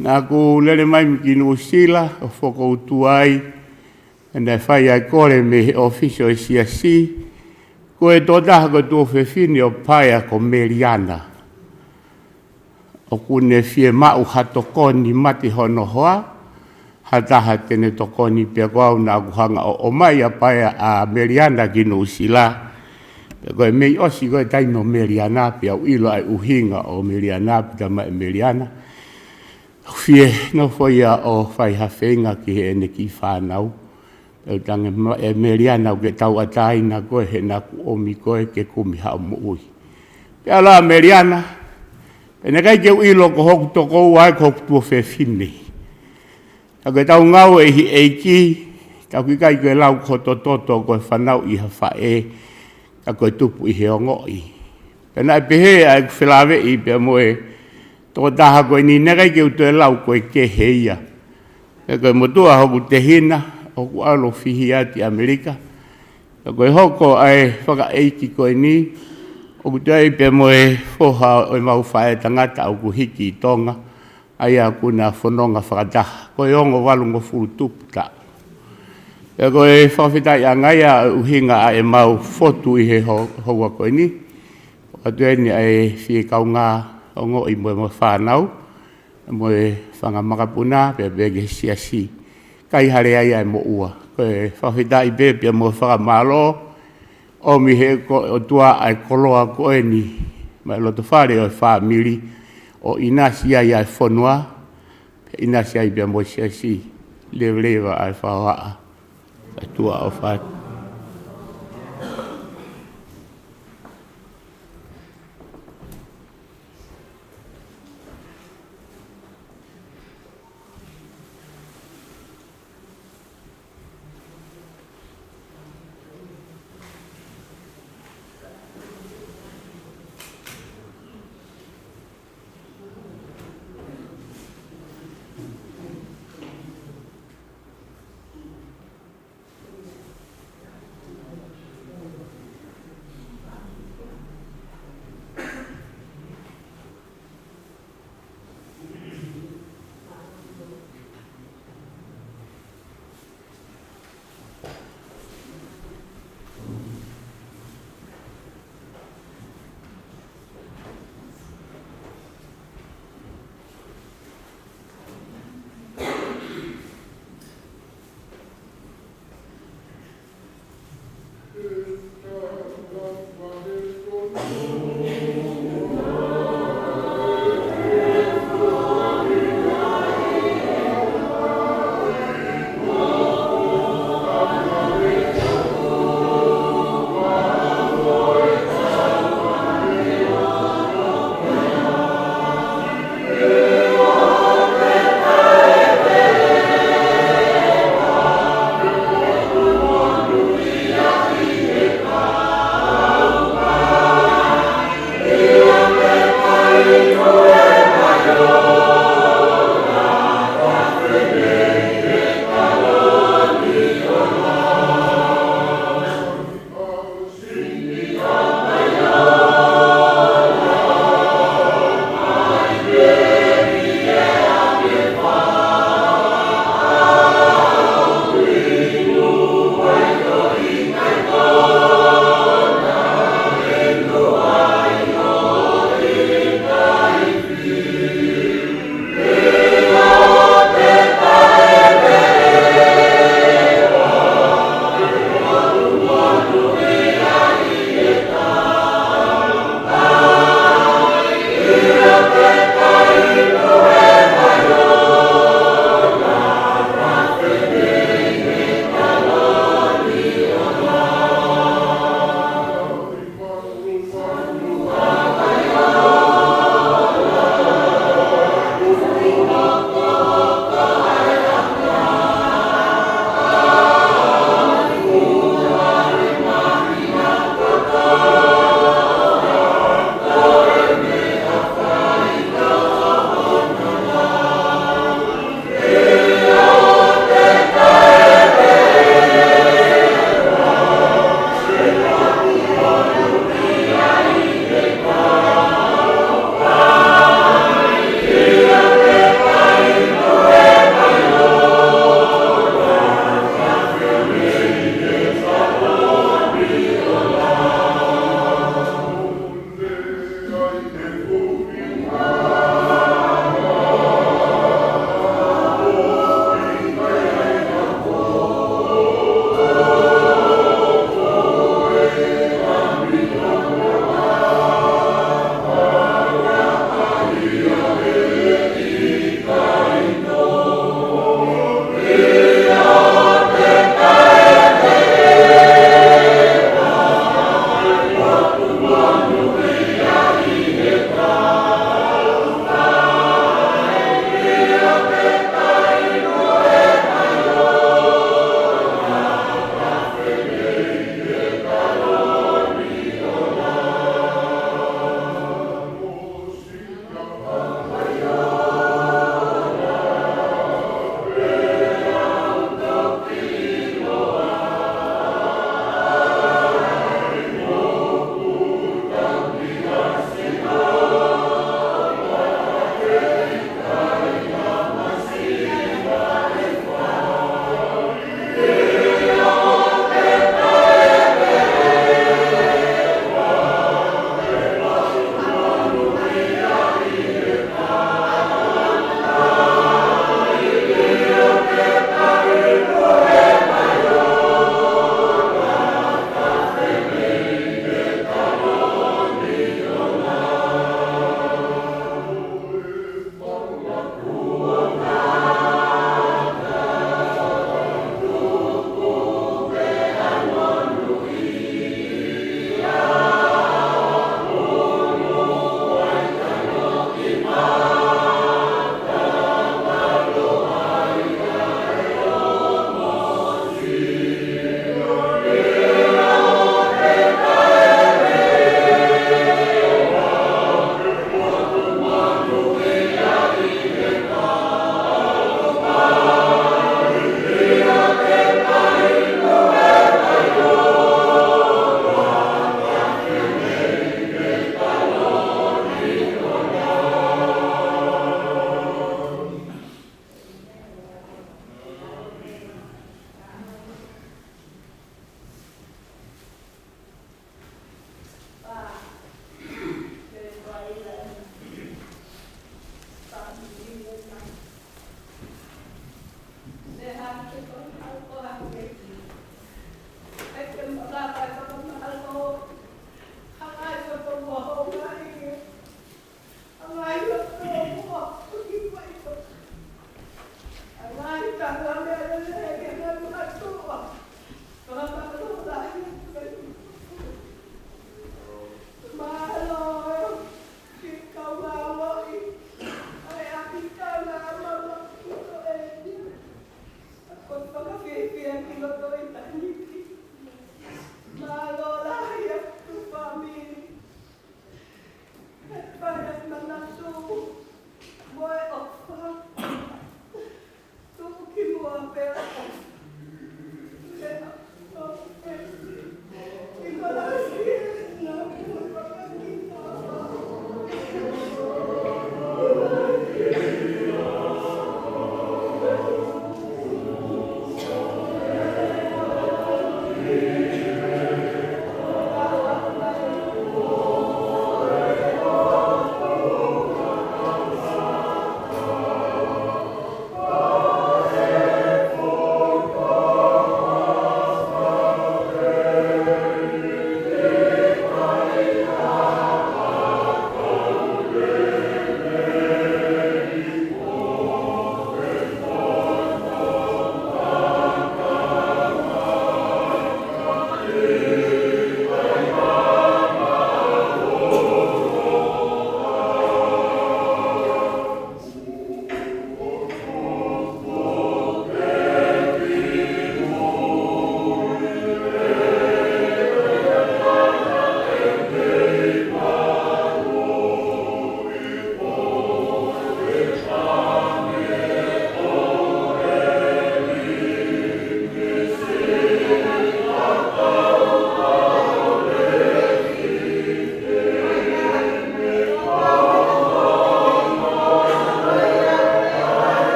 naʻa ku lele mai mei Nuʻusila ʻo fokoutua ai, pea naʻe fai ʻa e kole mei he ʻōfisi ʻo e siasi, ko e tokotaha ko e tuofefine ʻo Paea ko Meliana. ʻOku ne fiemaʻu ha tokoni mate hono hoa, ha taha te ne tokoni, pea ko au naʻa ku hanga ʻo ʻomai ʻa Paea, ʻa Meliana ki Nuʻusila. Pea ko e meimei ʻosi ko e taimi ʻo Meliana, pea u ʻilo ʻa e ʻuhinga ʻo Meliana, pea tala mai ʻe Meliana, ʻoku fie nofo ia ʻo fai ha feinga ki heʻene kiʻi fānau. Pea u talaange mai ʻe Meliana, ʻoku ke tauʻatāina koe he naʻa ku ʻomi koe ke kumi haʻo moʻui. Pea ʻalu ʻa Meliana, pea naʻe ʻikai ke u ʻilo ko hoku tokoua ē ko hoku tuofefine. Ka ko ʻetau ngāue ʻi he ʻEiki, ka ʻoku ʻikai ke lau ko hoto toto ko e fanauʻi ha faʻē, ka ko e tupu ʻi he ongoʻi. Pea naʻe pehē ʻa ʻeku felāveʻi pea mo e tokotaha ko eni, naʻe ʻikai ke u toe lau ko e kehe ia. Pea ko e motuʻa hoku tehina, ʻoku ʻalu ʻo fihi atu ʻi ʻAmelika. Pea ko e hoko ʻa e fakaʻeiki ko eni, ʻoku toe ʻi ai pea mo e foha ʻo ʻemau faʻē tangata ʻoku hiki ʻi Tonga, ʻa ia ʻoku na fononga fakataha, ko e ongo valungofulu tupu taʻu. Pea ko e fakafetaʻiʻanga ia ʻo e ʻuhinga ʻa ʻemau fotu ʻi he ho-, houa ko eni. ʻOatu eni ʻa e fie kaungā ongoʻi mo e mo e fānau, mo e fanga makapuna, pea pehē ki he siasi. Kai hale ai ʻa e moʻua. Ko e fakafetaʻi pē, pea mo e fakamālō, ʻomi he ko-, ʻOtua ʻa e koloa ko eni, maʻa e loto fale ʻo e fāmili, ʻo ʻinasi ai ʻa e fonua, ʻinasi ai pea mo e siasi, leveleva ʻa e fakahohaʻa. ʻOtua ʻofa atu.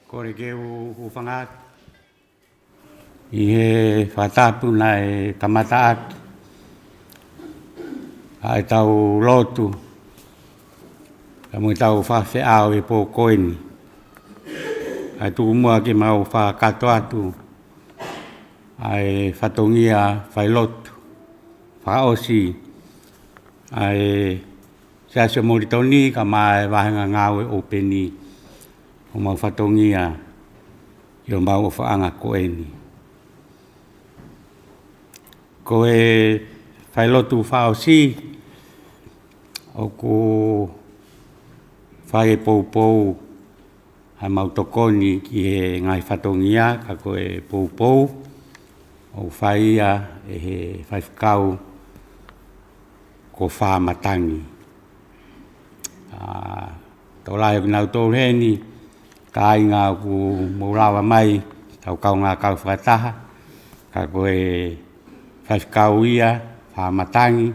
Kole ke u, u fanga atu. ʻI he fakatapu naʻe kamata ʻaki ʻa ʻetau lotu, ka mo ʻetau fakafeʻao he pō ko eni. ʻA e tuku muʻa ke mau fakakakato atu ʻa e fatongia failotu fakaʻosi ʻa e Siasi ʻo Molitoni, kae ʻumaʻā e vāhenga ngāue ʻōpeni ʻo mau fatongia ʻi homau ʻofaʻanga ko eni. Ko e failotu fakaʻosi ʻoku fai e poupou ʻa e mau tokoni ki he ngaahi fatongia, ka ko e poupou ʻoku fai ia ʻe he faifekau ko Fāmatangi. ʻA, tokolahi ʻoku nau tolu heni, kāinga ʻoku mou lava mai, tau kaungā kau fakataha, ka ko e faifekau ia, Fāmatangi,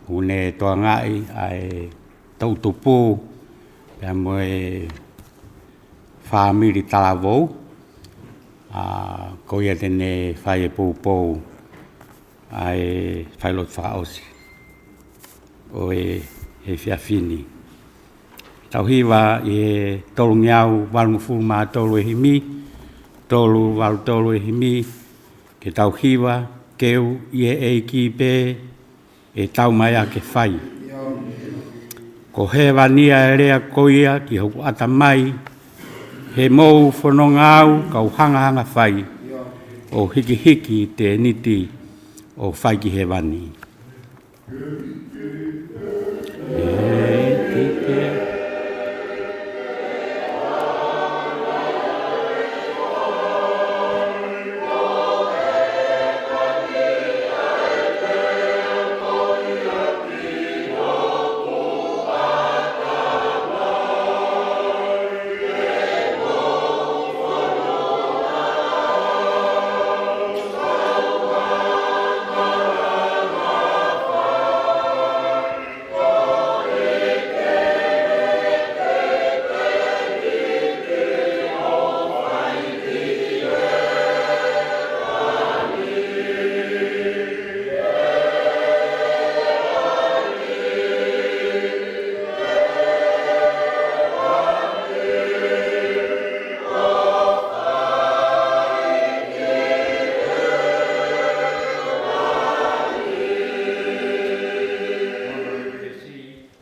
ʻoku ne tokangaʻi ʻa e toʻutupu, pea mo e fāmili talavou, ʻa, ko ia te ne fai e poupou ʻa e failotu fakaʻosi ʻo e, he efiafi ni. Tau hiva ʻi he tolungeau valungofulu mā tolu e himi, tolu valu tolu e himi, ke tau hiva, ke u ʻi he ʻEiki pē ʻe tau mai ʻa ke fai. Ko hēvani ʻa e lea ko ia ki hoku ʻatamai, he mou fononga au kau hangahanga fai, ʻo hikihiki tēniti ʻo fai ki hēvani.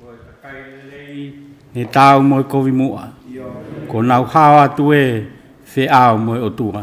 Ko e kakai lelei, ne taau mo e kovi muʻa. Kuo nau hao atu ē, feʻao mo e ʻOtua.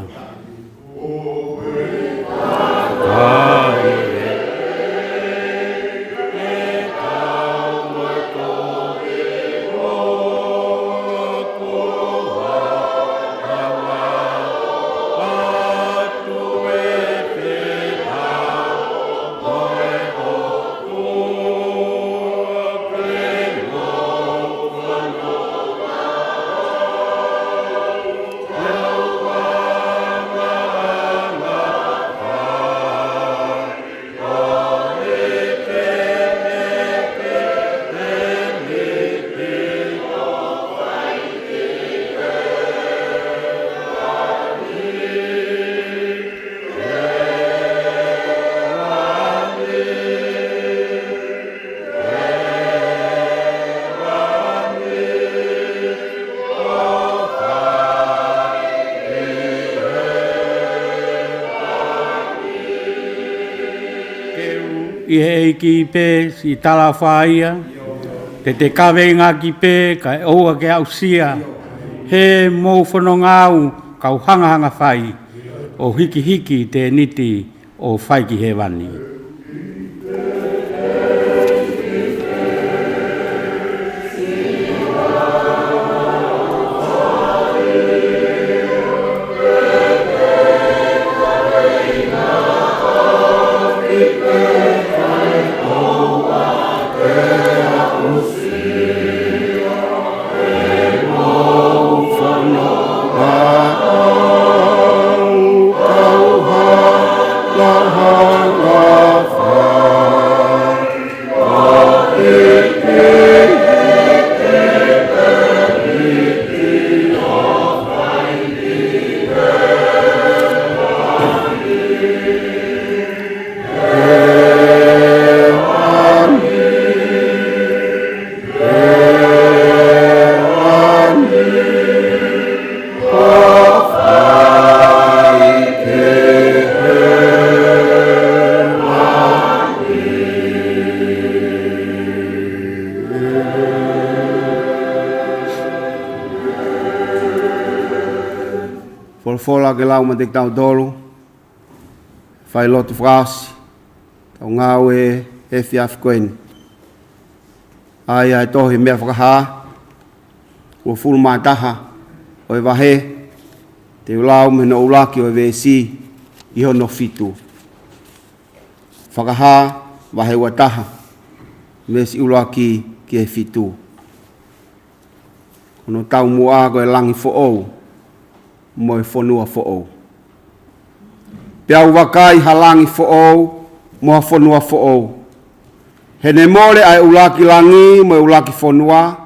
ʻI he ʻEiki pē siʻi talaʻofa ia, te te kaveinga ʻaki pē kae ʻoua ke aʻusia, he mou fononga au kau hangahanga fai, ʻo hikihiki tēniti ʻo fai ki hēvani. Folofola ke lau maʻa kitautolu, fai lotu fakaʻosi ʻetau ngāue he efiafi ko eni. ʻA ia ʻa e tohi Meʻa Fakahā, uofulu mā taha ʻo e vahe, te u lau mei hono ʻuluaki ʻo e veesi ki hono fitu. Fakahā vahe ua taha, veesi ʻuluaki ki he fitu. Ko hono taumuʻa ko e langi foʻou mo e fonua foʻou. Pea u vakai ha langi foʻou mo ha fonua foʻou. He ne mole ʻa e ʻuluaki langi mo e ʻuluaki fonua,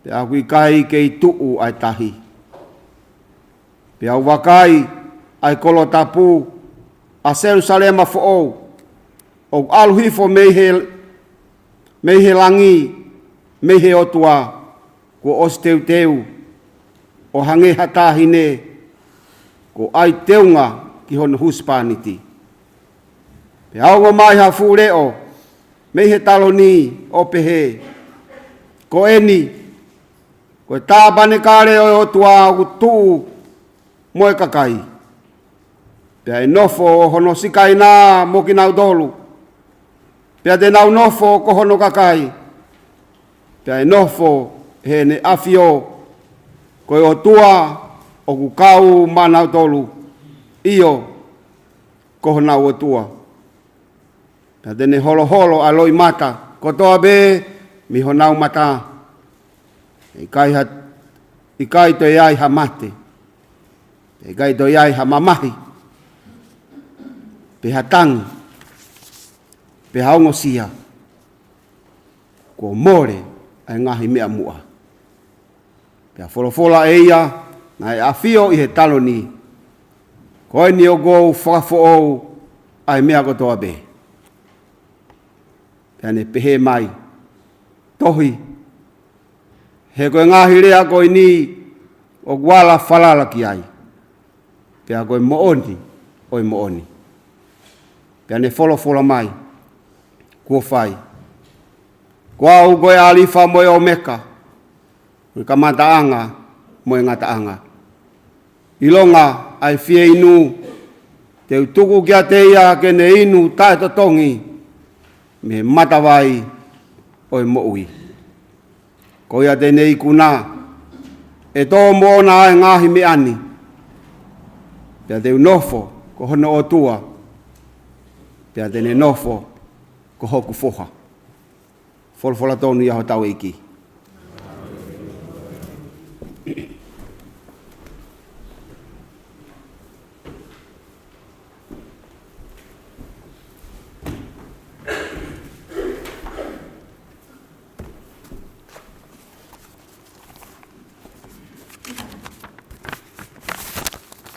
pea ʻoku ʻikai kei tuʻu ʻa e tahi. Pea u vakai ʻa e kolo tapu, ʻa Selūsalema foʻou, ʻoku ʻalu hifo mei he, mei he langi, mei he ʻOtua, kuo ʻosi teuteu, ʻo hangē ha taʻahine kuo ʻai teunga ki hono husepāniti. Pea ongo mai ha fuʻu leʻo mei he taloni ʻo pehē, Ko eni, ko e tāpanekale ʻo e ʻOtua ʻoku tuʻu mo e kakai. Pea ʻe nofo hono Sikaina mo kinautolu, pea te nau nofo ko hono kakai. Pea ʻe nofo heʻene ʻafio ko e ʻOtua ʻoku kau maʻanautolu, ʻio, ko honau ʻOtua. Pea te ne holoholo ʻa e loʻimata kotoa pē mei honau mata. ʻIkai ha, ʻikai toe ai ha mate, ʻikai toe ai ha mamahi, pe ha tangi, pe ha ongosia. Kuo mole ʻa e ngaahi meʻa muʻa. Pea folofola ʻe ia naʻe ʻafio ʻi he taloni, Ko eni ʻoku ou fakafoʻou ʻa e meʻa kotoa pē. Pea ne pehē mai, Tohi, he ko e ngaahi lea ko eni ʻoku ala falala ki ai, pea ko e moʻoni ʻo e moʻoni. Pea ne folofola mai, Kuo fai. Ko au ko e ʻAlifa mo e ʻOmeka, ko e kamataʻanga mo e ngataʻanga. ʻIlonga ʻa e fieinu, te u tuku kiate ia ke ne inu taʻetotongi mei he matavai ʻo e moʻui. Ko ia te ne ikuna ʻe tō moʻona ʻa e ngaahi meʻa ni. Pea te u nofo ko hono ʻOtua, pea te ne nofo ko hoku foha. Folofola tonu ia hotau ʻEiki.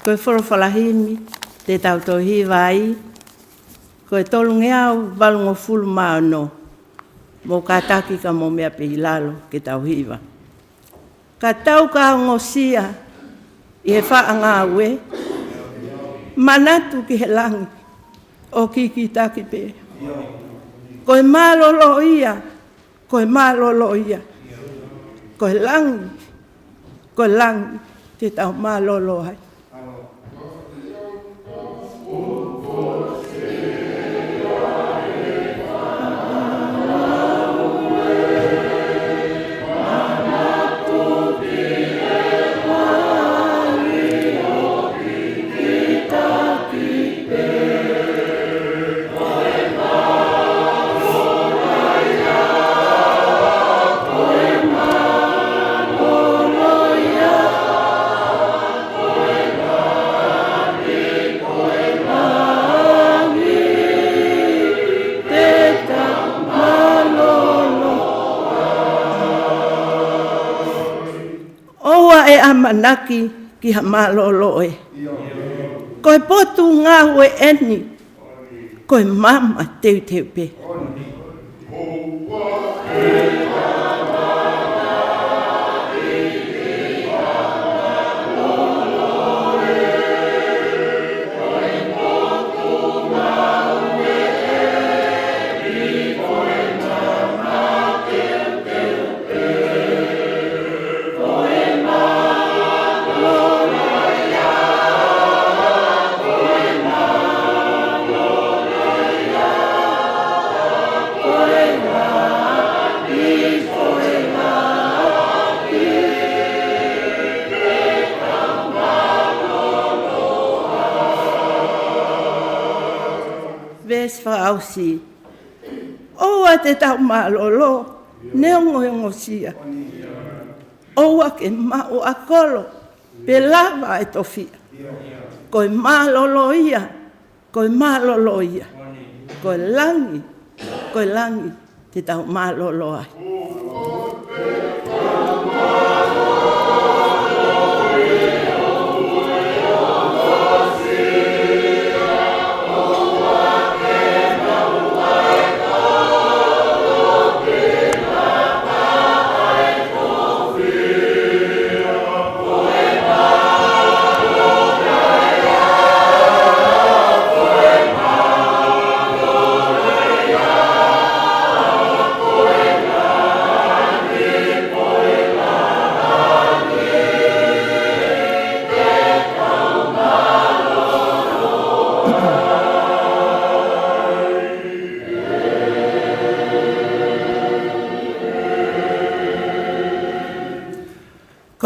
Ko e folofola himi te tau toe hiva ai, ko e tolungeau valungofulu mā ono. Mou kātaki ka mou meʻa pē ʻi lalo ke tau hiva. Ka tau ka ongosia ʻi he faʻa ngāue, manatu ki he langi ʻo kikitaki pē. Ko e mālōlō ia, ko e mālōlō ia, ko e langi, ko e langi te tau mālōlō ai. ʻOua ʻe ʻamanaki ki ha mālōlō ē. Ko e potungāue eni, ko e maama teuteu pē. Fakaʻosi. ʻOua te tau mālōlō, neongo e ongosia. ʻOua ke maʻu ʻa kolo, pe lava e tofiʻa. Ko e mālōlō ia, ko e mālōlō ia. Ko e langi, ko e langi, te tau mālōlō ai.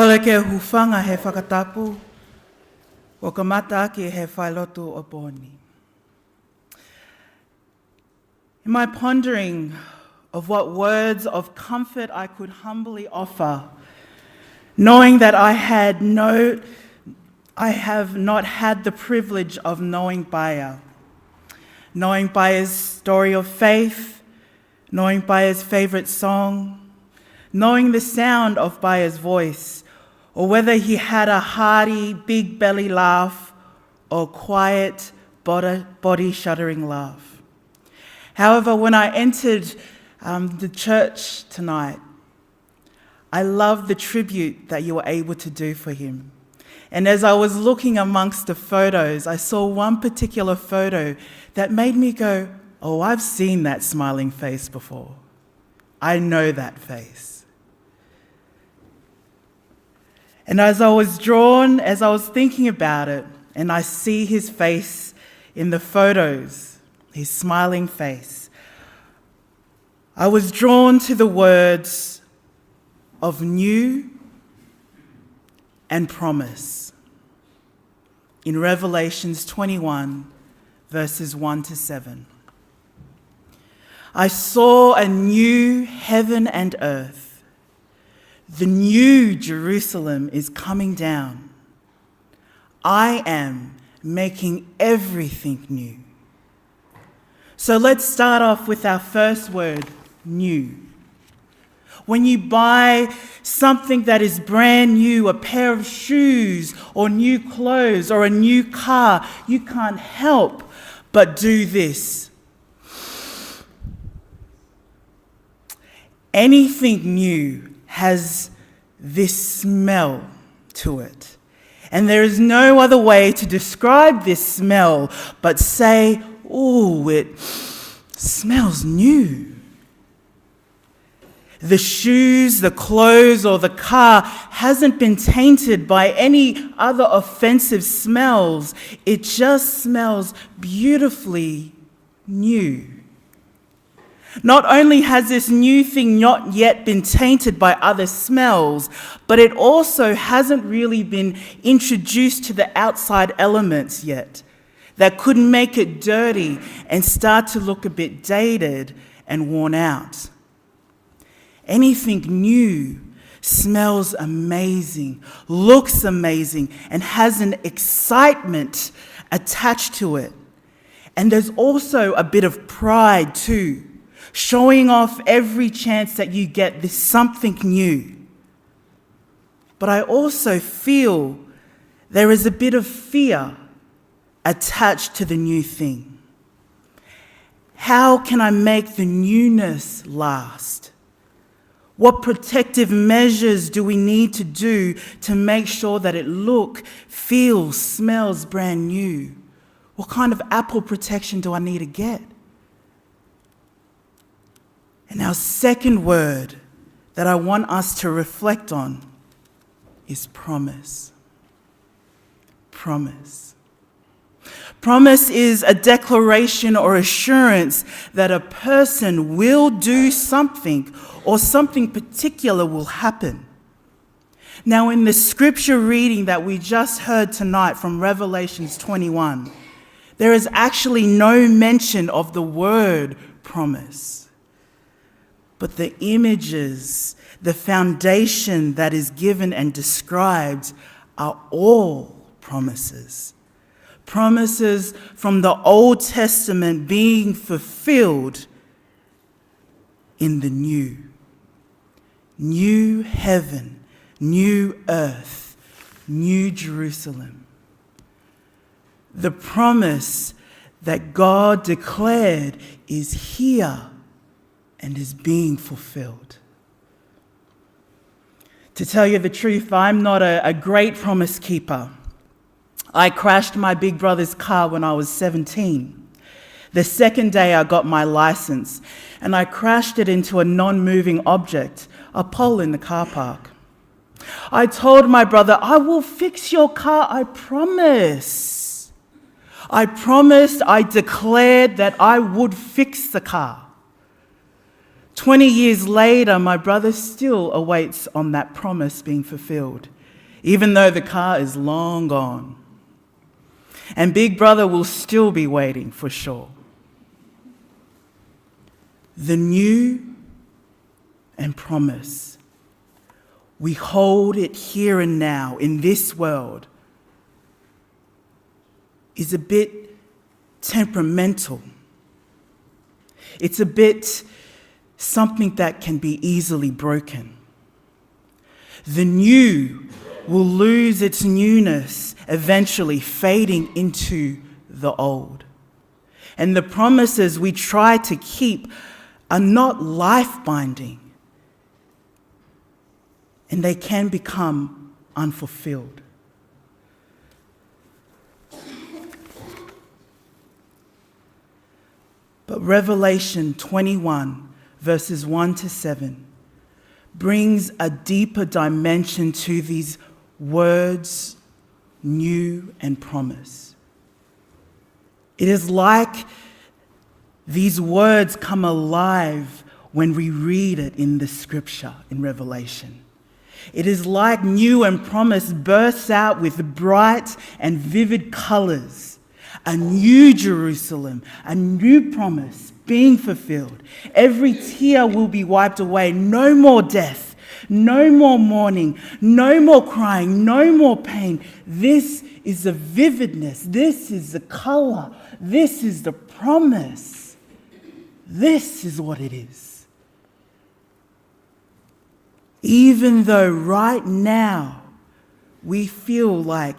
Kole ke u hūfanga he fakatapu, ʻo kamata ʻaki he failotu ʻo e pō ni. In my pondering of what words of comfort I could humbly offer, knowing that I had no, I have not had the privilege of knowing Paea, knowing Paea's story of faith, knowing Paea's favorite song, knowing the sound of Paea's voice, or whether he had a hearty, big belly laugh or quiet, body, body-shuddering laugh. However, when I entered, um, the church tonight, I love the tribute that you were able to do for him. And as I was looking amongst the photos, I saw one particular photo that made me go, "Oh, I've seen that smiling face before. I know that face." And as I was drawn, as I was thinking about it, and I see his face in the photos, his smiling face, I was drawn to the words of new and promise in Revelations twenty-one, verses one to seven. "I saw a new heaven and earth. The new Jerusalem is coming down. I am making everything new." So let's start off with our first word, new. When you buy something that is brand new, a pair of shoes or new clothes or a new car, you can't help but do this. Anything new has this smell to it. And there is no other way to describe this smell but say, "Ooh, it smells new." The shoes, the clothes, or the car hasn't been tainted by any other offensive smells. It just smells beautifully new. Not only has this new thing not yet been tainted by other smells, but it also hasn't really been introduced to the outside elements yet that could make it dirty and start to look a bit dated and worn out. Anything new smells amazing, looks amazing, and has an excitement attached to it. And there's also a bit of pride too, showing off every chance that you get this something new. But I also feel there is a bit of fear attached to the new thing. How can I make the newness last? What protective measures do we need to do to make sure that it look, feels, smells brand new? What kind of apple protection do I need to get? And our second word that I want us to reflect on is promise. Promise. Promise is a declaration or assurance that a person will do something or something particular will happen. Now, in the scripture reading that we just heard tonight from Revelations twenty-one, There is actually no mention of the word promise. But the images, the foundation that is given and described are all promises. Promises from the Old Testament being fulfilled in the new. New heaven, new earth, new Jerusalem. The promise that God declared is here and is being fulfilled. To tell you the truth, I'm not a, a great promise keeper. I crashed my big brother's car when I was seventeen. The second day I got my license, and I crashed it into a non-moving object, a pole in the car park. I told my brother, "I will fix your car, I promise." I promised, I declared that I would fix the car. Twenty years later, my brother still awaits on that promise being fulfilled, even though the car is long gone. And Big Brother will still be waiting for sure. The new and promise. We hold it here and now in this world is a bit temperamental. It's a bit something that can be easily broken. The new will lose its newness, eventually fading into the old. And the promises we try to keep are not life-binding, and they can become unfulfilled. But Revelation twenty-one, verses one to seven, brings a deeper dimension to these words, new and promise. It is like these words come alive when we read it in the scripture, in Revelation. It is like new and promise bursts out with bright and vivid colors. A new Jerusalem, a new promise being fulfilled. Every tear will be wiped away. No more death, no more mourning, no more crying, no more pain. This is the vividness. This is the color. This is the promise. This is what it is. Even though right now we feel like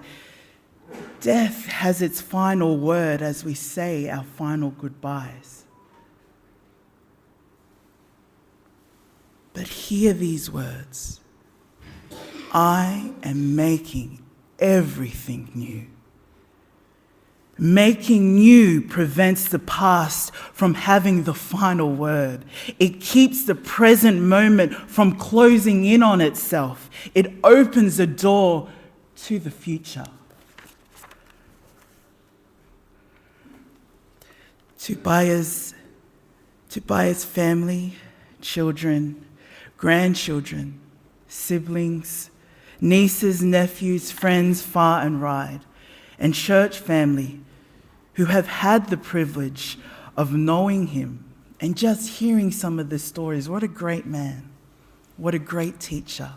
death has its final word as we say our final goodbyes. But hear these words. I am making everything new. Making new prevents the past from having the final word. It keeps the present moment from closing in on itself. It opens a door to the future. Tobiah's, Tobiah's family, children, grandchildren, siblings, nieces, nephews, friends far and wide, and church family who have had the privilege of knowing him and just hearing some of the stories. What a great man. What a great teacher.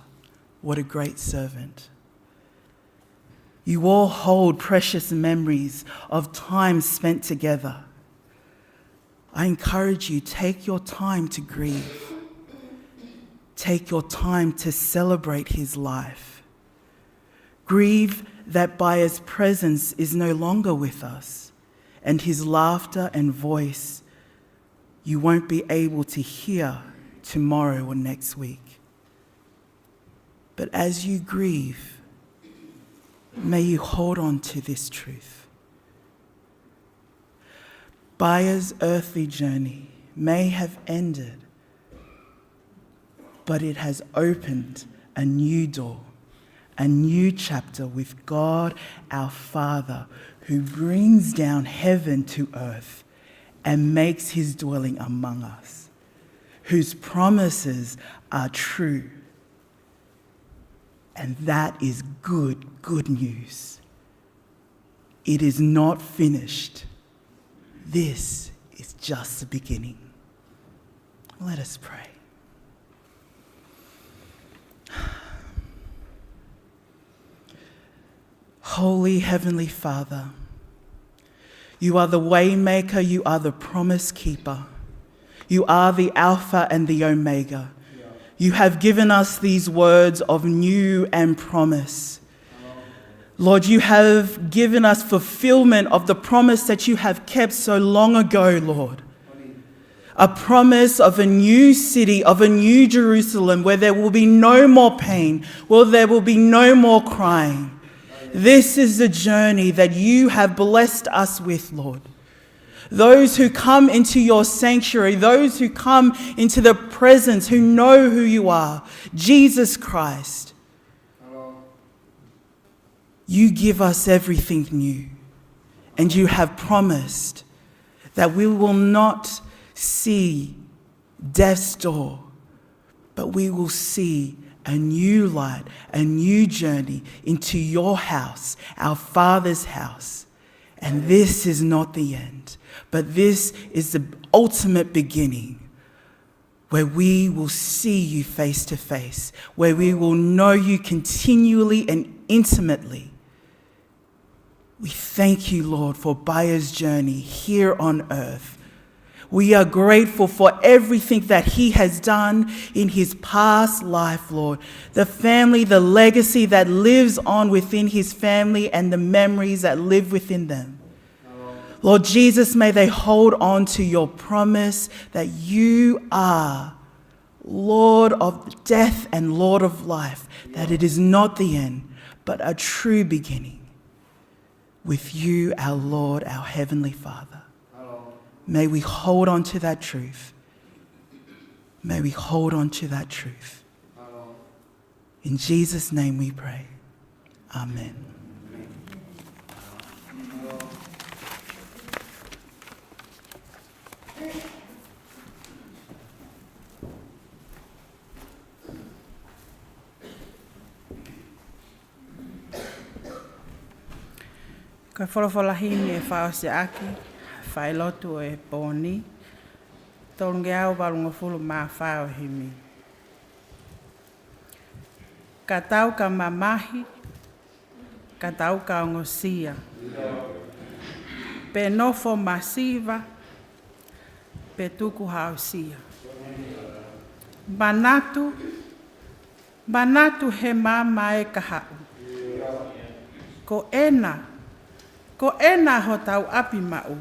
What a great servant. You all hold precious memories of time spent together. I encourage you, take your time to grieve. Take your time to celebrate his life. Grieve that Baya's presence is no longer with us, and his laughter and voice you won't be able to hear tomorrow or next week. But as you grieve, may you hold on to this truth. Baya's earthly journey may have ended, but it has opened a new door, a new chapter with God our Father, who brings down heaven to earth and makes his dwelling among us, whose promises are true. And that is good, good news. It is not finished. This is just the beginning. Let us pray. Holy Heavenly Father, you are the way maker, you are the promise keeper, you are the Alpha and the Omega. You have given us these words of new and promise. Lord, you have given us fulfillment of the promise that you have kept so long ago, Lord. A promise of a new city, of a new Jerusalem, where there will be no more pain, where there will be no more crying. This is the journey that you have blessed us with, Lord. Those who come into your sanctuary, those who come into the presence, who know who you are, Jesus Christ, you give us everything new, and you have promised that we will not see death's door, but we will see a new light, a new journey into your house, our Father's house. And this is not the end, but this is the ultimate beginning where we will see you face to face, where we will know you continually and intimately. We thank you, Lord, for Baya's journey here on earth. We are grateful for everything that he has done in his past life, Lord. The family, the legacy that lives on within his family, and the memories that live within them. Lord Jesus, may they hold on to your promise that you are Lord of death and Lord of life, that it is not the end, but a true beginning with you, our Lord, our Heavenly Father. May we hold on to that truth. May we hold on to that truth. In Jesus' name we pray. Amen. Ko e folofola himi ʻe fakaʻosi ʻaki e failotu ʻo e pō ni, tolungeau valungofulu mā fā ʻo e himi. Ka tau ka mamahi, ka tau ka ongosia, pe nofo masiva, pe tukuhāusia. Manatu, manatu he maama ʻe ka haʻu. Ko ena, ko ena hotau ʻapi maʻu.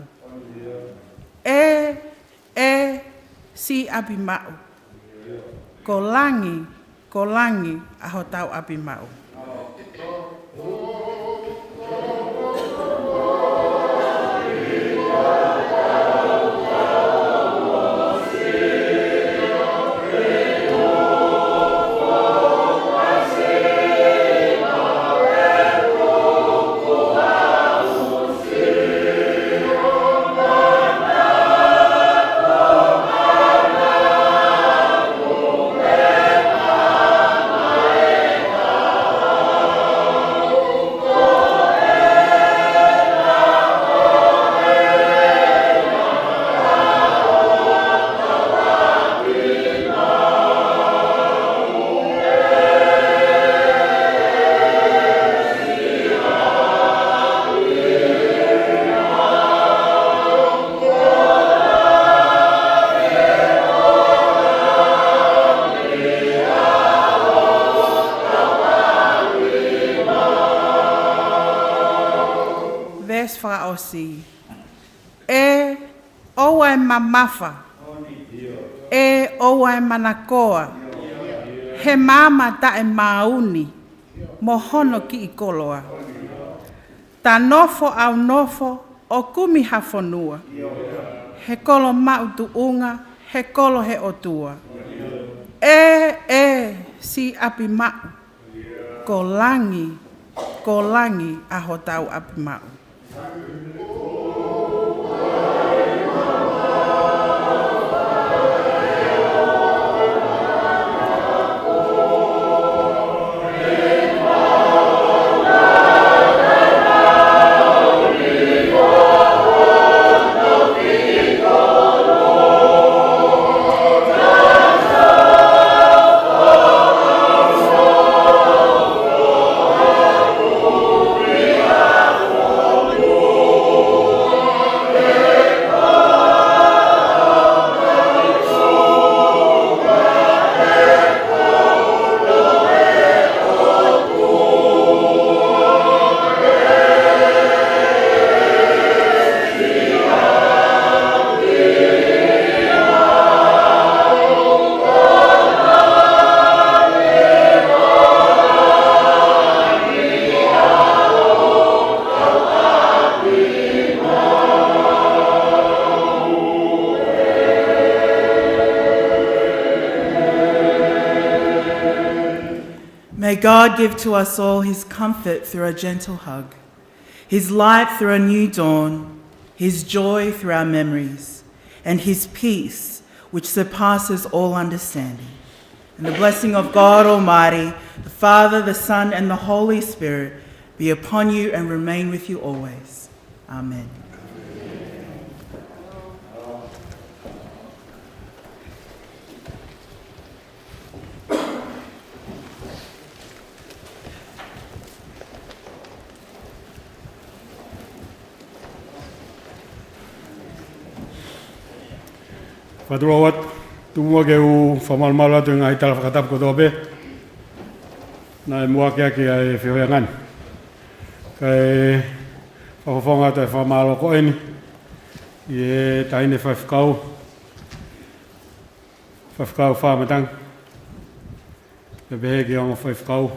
ʻE, ʻe, siʻi ʻapi maʻu. Ko langi, ko langi ʻa hotau ʻapi maʻu. Veesi fakaʻosi. ʻE ʻoua ʻe mamafa, ʻe ʻoua ʻe manakoa, he maama taʻemauni mo hono kiʻi koloa. Ta nofo ʻaunofo ʻo kumi ha fonua, he kolo maʻu tuʻunga, he kolo he ʻOtua. ʻE, ʻe, siʻi ʻapi maʻu, ko langi, ko langi ʻa hotau ʻapi maʻu. God give to us all his comfort through a gentle hug, his light through a new dawn, his joy through our memories, and his peace which surpasses all understanding. And the blessing of God Almighty, the Father, the Son, and the Holy Spirit be upon you and remain with you always. Amen. Fakatulou atu, tuku muʻa ke u fakamalumalu atu e ngaahi tala fakatapu kotoa pē naʻe muʻaki ʻaki ʻa e feohiʻanga ni. Kae fakafofonga atu e fakamālō ko eni ʻi he taʻahine faifekau, Faifekau Fāmatangi, pea pehē ki he ongo faifekau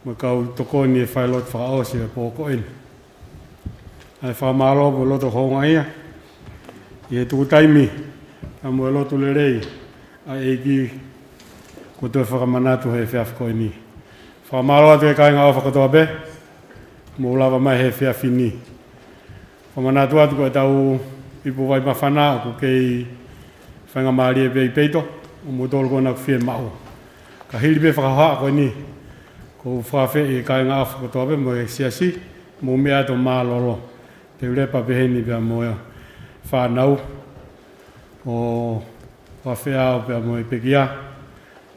mo e kau tokoni ʻi he failotu fakaʻosi ʻo e pō ko eni. ʻA e fakamālō mo e loto houngaʻia ʻi he tuku taimi kae mo e lotu lelei ʻa e ʻEiki kuo toe fakamanatu he efiafi ko eni. Fakamālō atu e kāinga ʻofa kotoa pē mou lava mai he efiafi ni. Fakamanatu atu ko ʻetau ipu vai māfana ʻoku kei faingamālie pē ʻi peito, ʻo moutolu ko ena ʻoku fiemaʻu. Ka hili pē fakahohaʻa ko eni, ʻoku ou fakaafeʻi e kāinga ʻofa kotoa pē mo e siasi, mou meʻa atu ʻo mālōlō. Te u lepa pehē ni pea mo e fānau, ʻo fakaafeʻi au pea mo e pekia.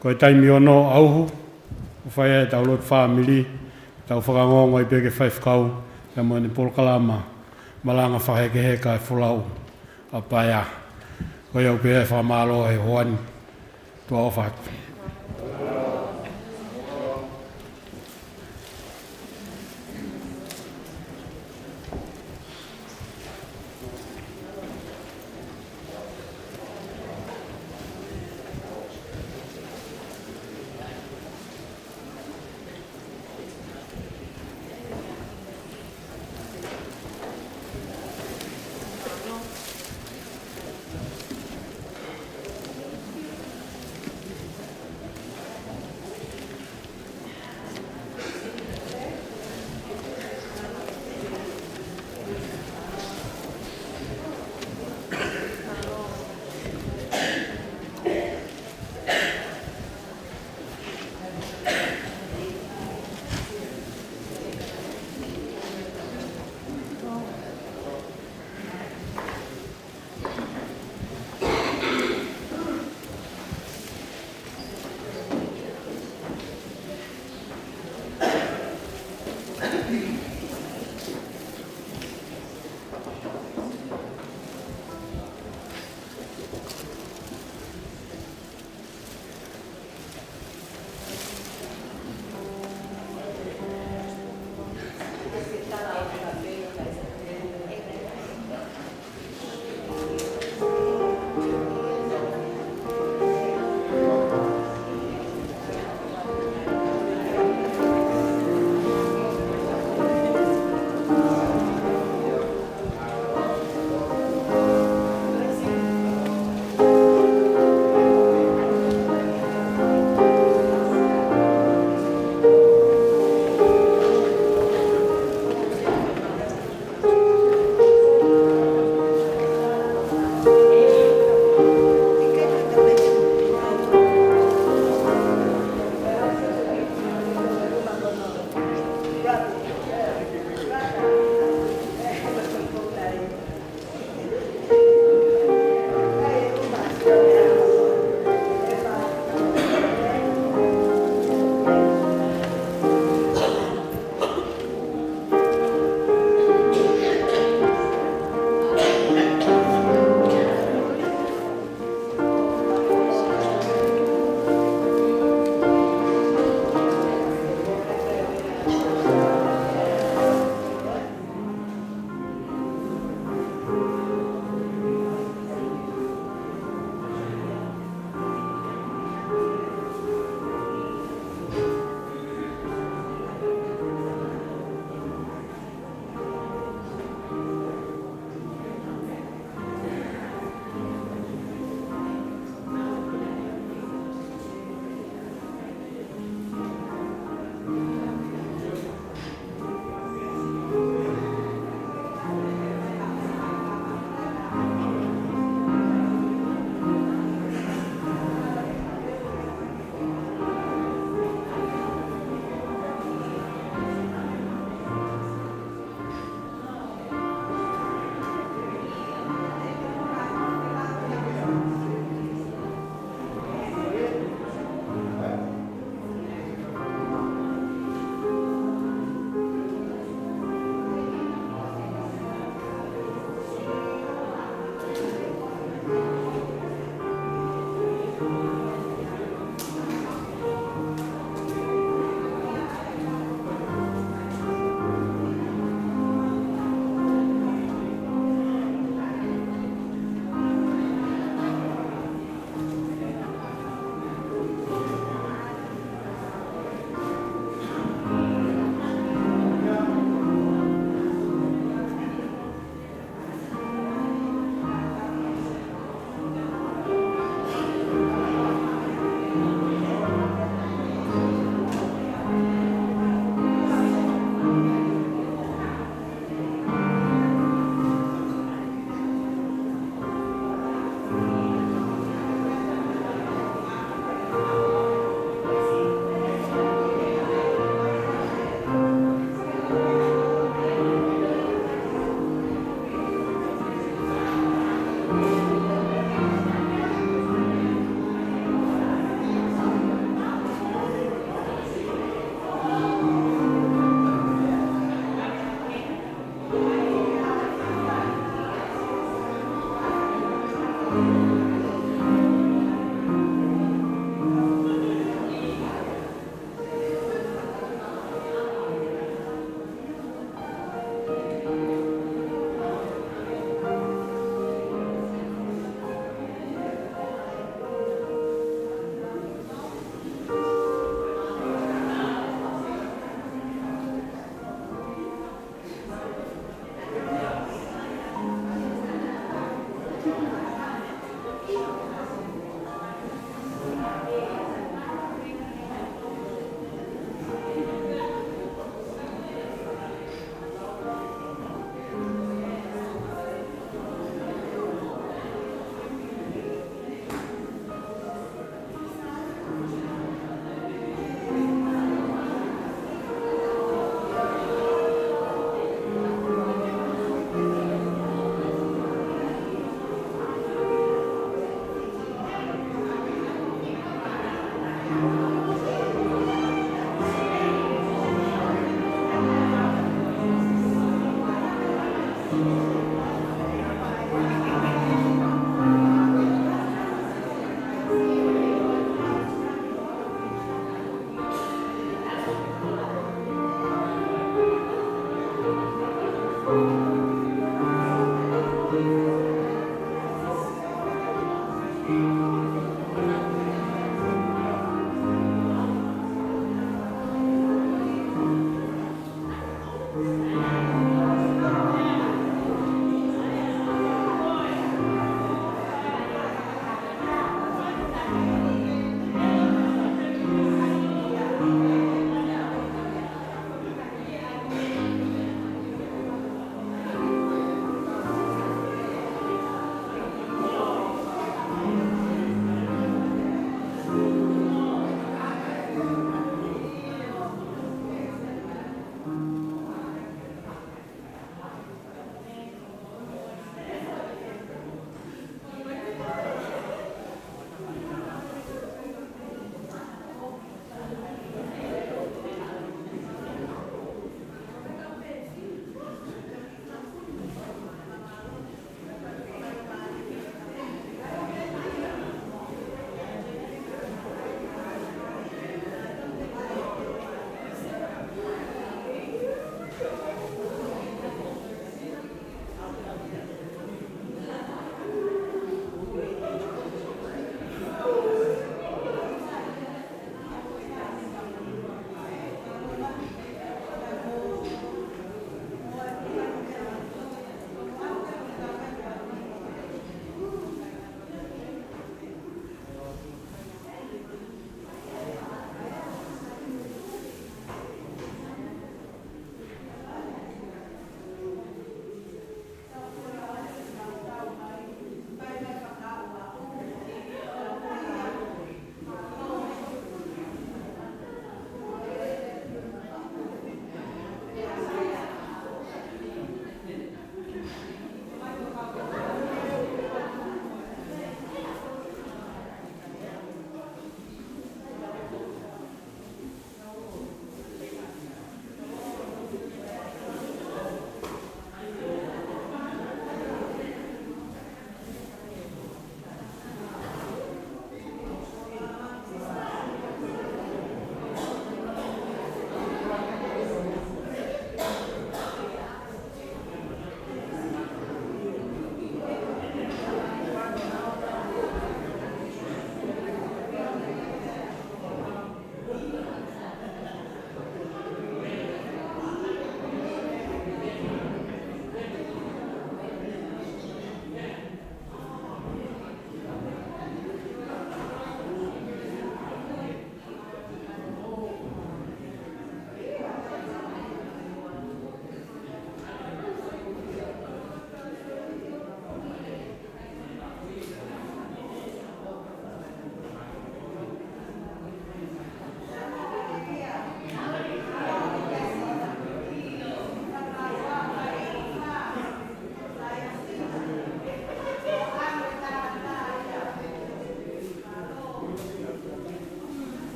Ko e taimi ono ʻaho, ʻoku fai ai ʻetau lotu fāmili, tau fakaongoongo ai pē ki he faifekau, pea mo ʻene polokalama malanga fakahekeheka e folau ʻa Paea. Ko ia ʻoku pehē e fakamālō he houa ni. Tuʻa ʻofa atu.